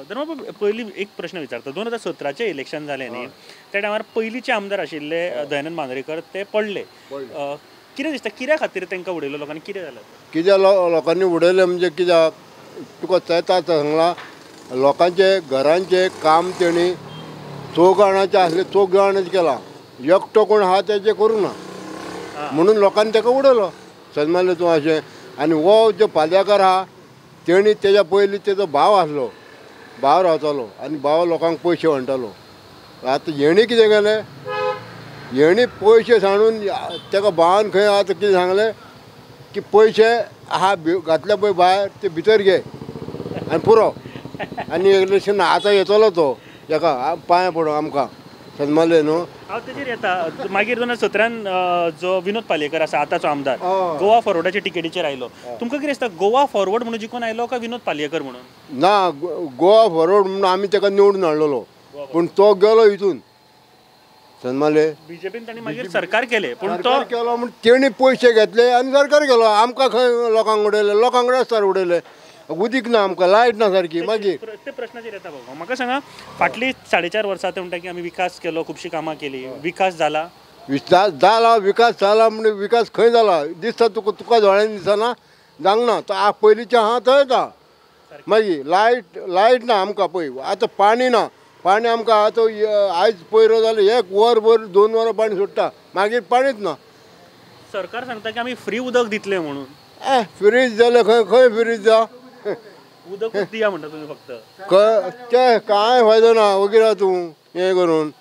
धर्मा, पयलीं एक प्रश्न विचारता, 2017चें इलेक्शन जालें न्ही, त्या टायमार पयलींचे आमदार आशिल्ले दयानंद मांद्रेकर, ते पडले. कितें दिसता कित्या खातीर तांकां उडयलो लोकांनी, कितें जालें? कित्याक लोकांनी उडयलें म्हणजे कित्याक तुका तेता सांगलां, लोकांचे घरांचें काम तेणी चौग जाणांचें आसलें, चौग जाणांचें केलां, एकटो कोण आहा तेजें करूंक ना म्हणून लोकांनी ताका उडयलो. सन्मानलें तूं अशें. आनी हो जो पालयेकर आहा तेणी तेज्या पयलीं तेजो भाव आसलो, भाव रावतालो आनी भाव लोकांक पयशे म्हणटालो. आतां हेणी कितें केलें, हेणी पयशे सांडून ताका भावान खंय आतां कितें सांगलें, की पयशे आहा घातले पळय भायर ते भितर घे आनी पुरो. आनी इलेक्शन आतां येतलो तो हेका पांय पडो आमकां सन्माले न्हू. हांव तेजेर येता मागीर 2017 जो विनोद पालयेकर आसा आतांचो आमदार गोवा फॉरवर्डाच्या टिकेटीचेर आयलो, तुमकां कितें दिसता गोवा फॉरवर्ड म्हणून जिखून आयलो काय विनोद पालयेकर म्हणून? ना, गोवा फॉरवर्ड म्हणून आमी ताका निवडून हाडलेलो, पूण तो गेलो हितून सन्माले. बीजेपीन तांणी मागीर सरकार केलें, पूण तो केलो म्हण तेणी पयशे घेतले आनी सरकार केलो. आमकां खंय लोकांक उडयले, लोकांक रस्त्यार उडयले, उदीक ना आमकां, लायट ना सारकी. मागीर ते प्रश्नाचेर येता बाबा. म्हाका सांगा फाटली 4.5 वर्सां ते म्हणटा की आमी विकास केलो, खुबशीं कामां केली, विकास जाला? विकास जाला, विकास जाला म्हणजे विकास खंय जाला दिसता तुका, तुका दोळ्यांनी दिसना जावंक ना. तो पयलींचें आहा थंयच आहा. मागीर लायट, लायट ना आमकां पळय आतां, पाणी ना, पाणी आमकां आतां आयज पयर जालें 1 वर भर 2 वरां पाणी सोडटा, मागीर पाणीच ना. सरकार सांगता की आमी फ्री उदक दितले म्हणून. फ्रीज जालें खंय, खंय फ्रीज जा उदक दिया म्हणटा तुमी फक्त, ते कांय फायदो ना वगैरे तूं हें करून.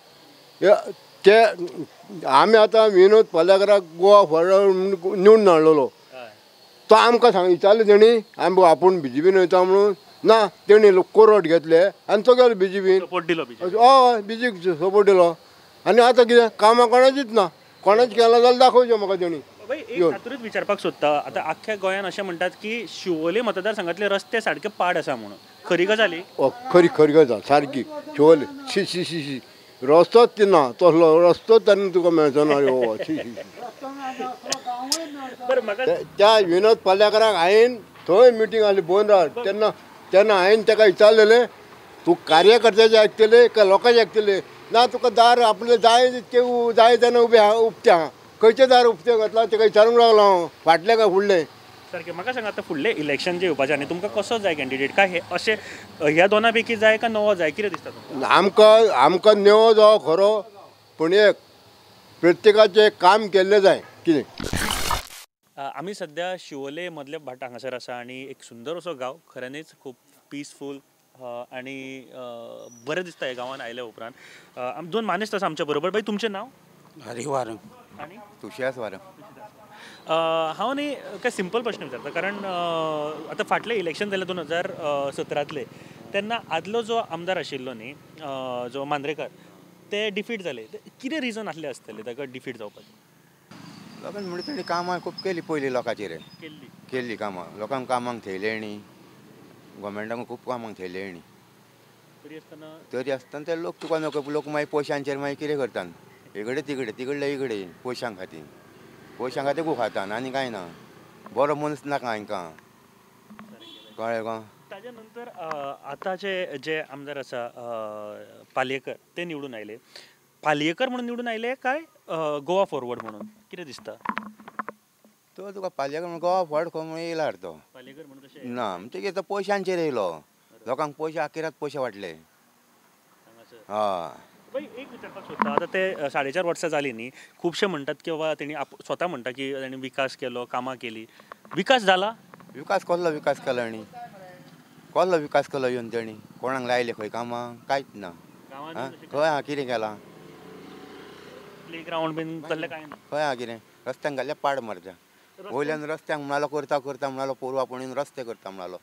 ते आमी आतां विनोद पालयेकराक गोवा फॉरवर्ड निवडून हाडलेलो, तो आमकां सांग विचारलें तेणी आमी आपूण बीजेपीन वयता म्हणून, ना तेणी कोरोट घेतले आनी तो गेलो बीजेपीन, सपोर्ट दिलो. हय, बीजेपीक सपोर्ट दिलो. आनी आतां कितें कामां कोणाचीच ना, कोणाच केलां जाल्यार दाखोवचें म्हाका तेणी. एक तातूंत विचारपाक सोदता, आतां आख्ख्या गोंयान अशें म्हणटात की शिवोले मतदारसंघातले रस्ते सारके पाड आसा म्हणून, खरी गजाल? खरी खरी गजाल सारकी. शिवोले शी शी शी शी रस्तोच ना, तसलो रस्तोच आनी तुका मेळचो ना. हो शी शी. त्या विनोद पालयेकराक हांवें थंय मिटींग आसली बोंद्रा, तेन्ना तेन्ना हांवें ताका विचारलेलें तूं कार्यकर्त्याचें आयकतले काय लोकांचें आयकतले? ना तुका दार आपलें जाय तितकें जाय तेन्ना उबें आहा उक्तें आहा, खंयचें दार उक्तें घातलां ताका विचारूंक लागलो हांव, फाटलें काय फुडलें? सारकें. म्हाका सांगा आतां फुडलें इलेक्शन जें येवपाचें आनी तुमकां कसो जाय कॅन्डिडेट, काय हे अशें ह्या दोना पैकी जाय काय नवो जाय, कितें दिसता तुमकां? आमकां आमकां नवो जावो खरो, पूण एक प्रत्येकाचें काम केल्लें जाय कितें. आमी सद्या शिवोले मदले भाट हांगासर आसा आनी एक सुंदर असो गांव, खऱ्यांनीच खूब पिसफूल आनी बरें दिसता ह्या गांवांत आयल्या उपरांत. दोन मानेस्त आसा आमच्या बरोबर. बाई तुमचें नांव? हरी वारंग. आनी तुशियास वारंग. हांव न्ही काय सिंपल प्रश्न विचारता, कारण आतां फाटलें इलेक्शन जालें 2017तलें, तेन्ना आदलो जो आमदार आशिल्लो न्ही जो मांद्रेकर, ते डिफीट जाले, कितें रिजन आसलें आसतलें ताका डिफीट जावपाचें? लोकांनी म्हणजे तेणी कामां खूब केली पयलीं लोकांचेर, केल्ली कामां, लोकांक कामांक थेयले न्ही, गोवोरमेंटाक खूब कामांक थेयले न्ही, तरी आसतना ते लोक तुका नको, लोक मागीर पयशांचेर मागीर कितें करतात, इकडे तिकडे तिकडले इकडे पयशां खातीर, पयशां खातीर खूब खातात आनी कांय ना. बरो मनीस नाका हांकां, कळ्ळें गो. ताच्या नंतर आतांचे जे आमदार आसा पालयेकर, ते निवडून आयले. पालयेकर म्हणून निवडून आयले काय गोवा फॉरवर्ड म्हणून, कितें दिसता? तो तुका पालयेकर म्हणून गोवा फॉरवर्ड खंय म्हणून येयला तो पालयेकर म्हणून तशें ना, म्हणजे तो पयशांचेर येयलो, लोकांक पयशे आकिरात पयशे वांटले. हय. बाई एक विचारपाक सोदता, आतां ते 4.5 वर्सां जालीं न्ही, खुबशे म्हणटात की बाबा तेणी स्वता म्हणटा की तेणी विकास केलो, कामां केली, विकास जाला? विकास कसलो विकास केलो आनी, कसलो विकास केलो येवन तेणी, कोणाक लायले खंय कामां? कांयच ना. खंय आहा कितें केलां? प्ले ग्रावंड बीन तसलें कांय ना. खंय आहा कितें? रस्त्यांक घातल्या पाड मारता, वयल्यान रस्त्यांक म्हणालो करता करता म्हणालो, पोरवा पणून रस्ते करता म्हणालो,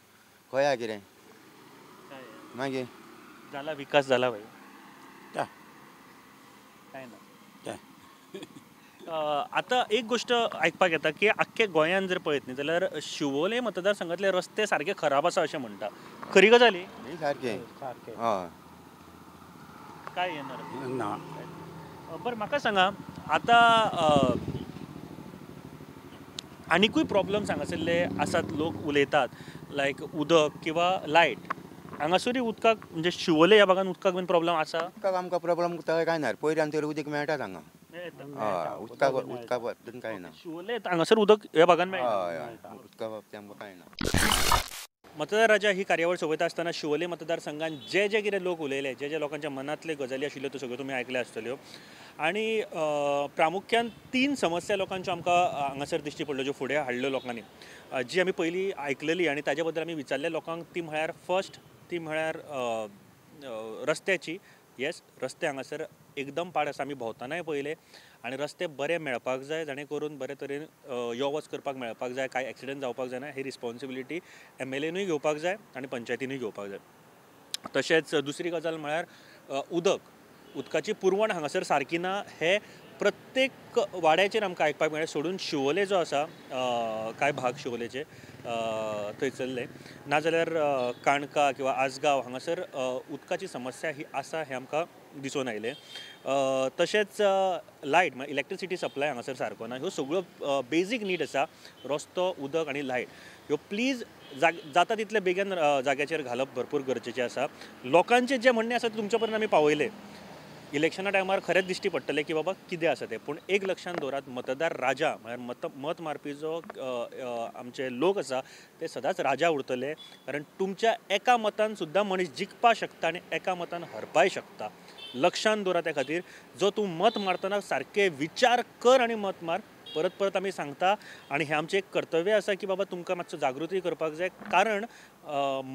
खंय आहा कितें? मागीर जाला विकास जाला बाई? काय ना. आतां एक गोश्ट आयकपाक येता की आख्खे गोंयान जर पळयत न्ही जाल्यार शिवोले मतदारसंघातले रस्ते सारके खराब आसा अशें म्हणटा, खरी गजाल ही? सारकें. हय. काय येणार ना. बरें म्हाका सांगा आतां आनिकूय प्रॉब्लम्स हांगासरले आसात, लोक उलयतात लायक उदक किंवा लायट, हांगासरूय उदकाक म्हणजे शिवोले ह्या भागान उदकाक बीन प्रॉब्लम आसा? उदकाक आमकां प्रॉब्लम थंय कांय ना, पयर आनी तर उदक मेळटात हांगा. हय, उदका उदका बाबतीन कांय ना. शिवोले हांगासर उदक ह्या भागान मेळटा. हय हय, उदका बाबतीन आमकां कांय ना. मतदार राजा ही कार्यावळ सोबयता आसतना शिवोले मतदारसंघान जे जे कितें लोक उलयले, जे जे लोकांच्या मनांतले गजाली आशिल्ल्यो त्यो सगळ्यो तुमी आयकल्या आसतल्यो. आनी प्रामुख्यान 3 समस्या लोकांच्यो आमकां हांगासर दिश्टी पडल्यो, ज्यो फुडें हाडल्यो लोकांनी, जी आमी पयलीं आयकलेली आनी ताजे बद्दल आमी विचारले लोकांक, ती म्हळ्यार फर्स्ट ती म्हळ्यार रस्त्याची. येस, रस्ते हांगासर एकदम पाड आसा. आमी भोंवतनाय पळयले आनी रस्ते बरे मेळपाक जाय, जाणे करून बरे तरेन यो वच करपाक मेळपाक जाय, कांय एक्सिडंट जावपाक जायना. ही रिस्पॉन्सिबिलिटी एमएलएनूय घेवपाक जाय आनी पंचायतीनूय घेवपाक जाय. तशेंच दुसरी गजाल म्हळ्यार उदक, उदकाची पुरवण हांगासर सारकी ना हे प्रत्येक वाड्याचेर आमकां आयकपाक मेळ्ळें. सोडून शिवोले जो आसा कांय भाग शिवोलेचे थंयसरले, नाजाल्यार काणका किंवा आसगांव हांगासर उदकाची समस्या ही आसा हें आमकां दिसून आयलें. तशेंच लायट म्हळ्यार इलेक्ट्रिसिटी सप्लाय हांगासर सारको ना. ह्यो सगळ्यो बेजीक नीड आसा, रस्तो, उदक आनी लायट ह्यो प्लीज जाता तितले बेगीन जाग्याचेर घालप भरपूर गरजेचें आसा. लोकांचें जें म्हणणें आसा तें तुमच्या पर्यंत आमी पावयलें. इलेक्शना टायमार खरेंच दिश्टी पडटलें की बाबा कितें आसा तें, पूण एक लक्षांत दवरात, मतदार राजा म्हळ्यार मत मारपी जो आमचे लोक आसा ते सदांच राजा उरतले, कारण तुमच्या एका मतान सुद्दां मनीस जिखपाक शकता आनी एका मतान हरपाय शकता. लक्षांत दवरात. त्या खातीर जो तूं मत मारतना सारकें विचार कर आनी मत मार. परत परत आमी सांगता आनी हें आमचें एक कर्तव्य आसा की बाबा तुमकां मातसो जागृती करपाक जाय, कारण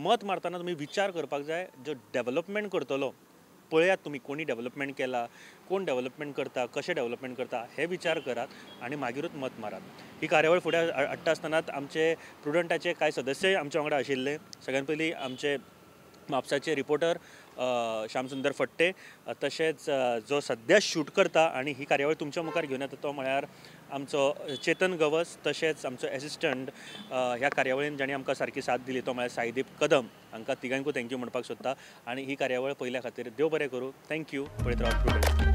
मत मारतना तुमी विचार करपाक जाय. जो डेवलपमेंट करतलो पळयात तुमी कोणी डेवलपमेंट केला, कोण डेवलपमेंट करता, कशें डेवलपमेंट करता हे विचार करात आनी मागीरूच मत मारात. ही कार्यावळ फुडें हाडटा आसतनाच आमचे प्रुडंटाचे कांय सदस्यय आमच्या वांगडा आशिल्ले. सगळ्यान पयलीं आमचे म्हापसाचे रिपोर्टर श्यामसुंदर फट्टे, तशेंच जो सद्या शूट करता आनी ही कार्यावळ तुमच्या मुखार घेवन येता तो म्हळ्यार आमचो चेतन गवस, तशेंच आमचो एसिस्टंट ह्या कार्यावळीन जाणी आमकां सारकी साथ दिली तो म्हळ्यार साईदीप कदम. हांकां तिगांकूय thank you म्हणपाक सोदता आनी ही कार्यावळ पयल्या खातीर देव बरें करूं. Thank you. पळयत रावात प्रुडंट.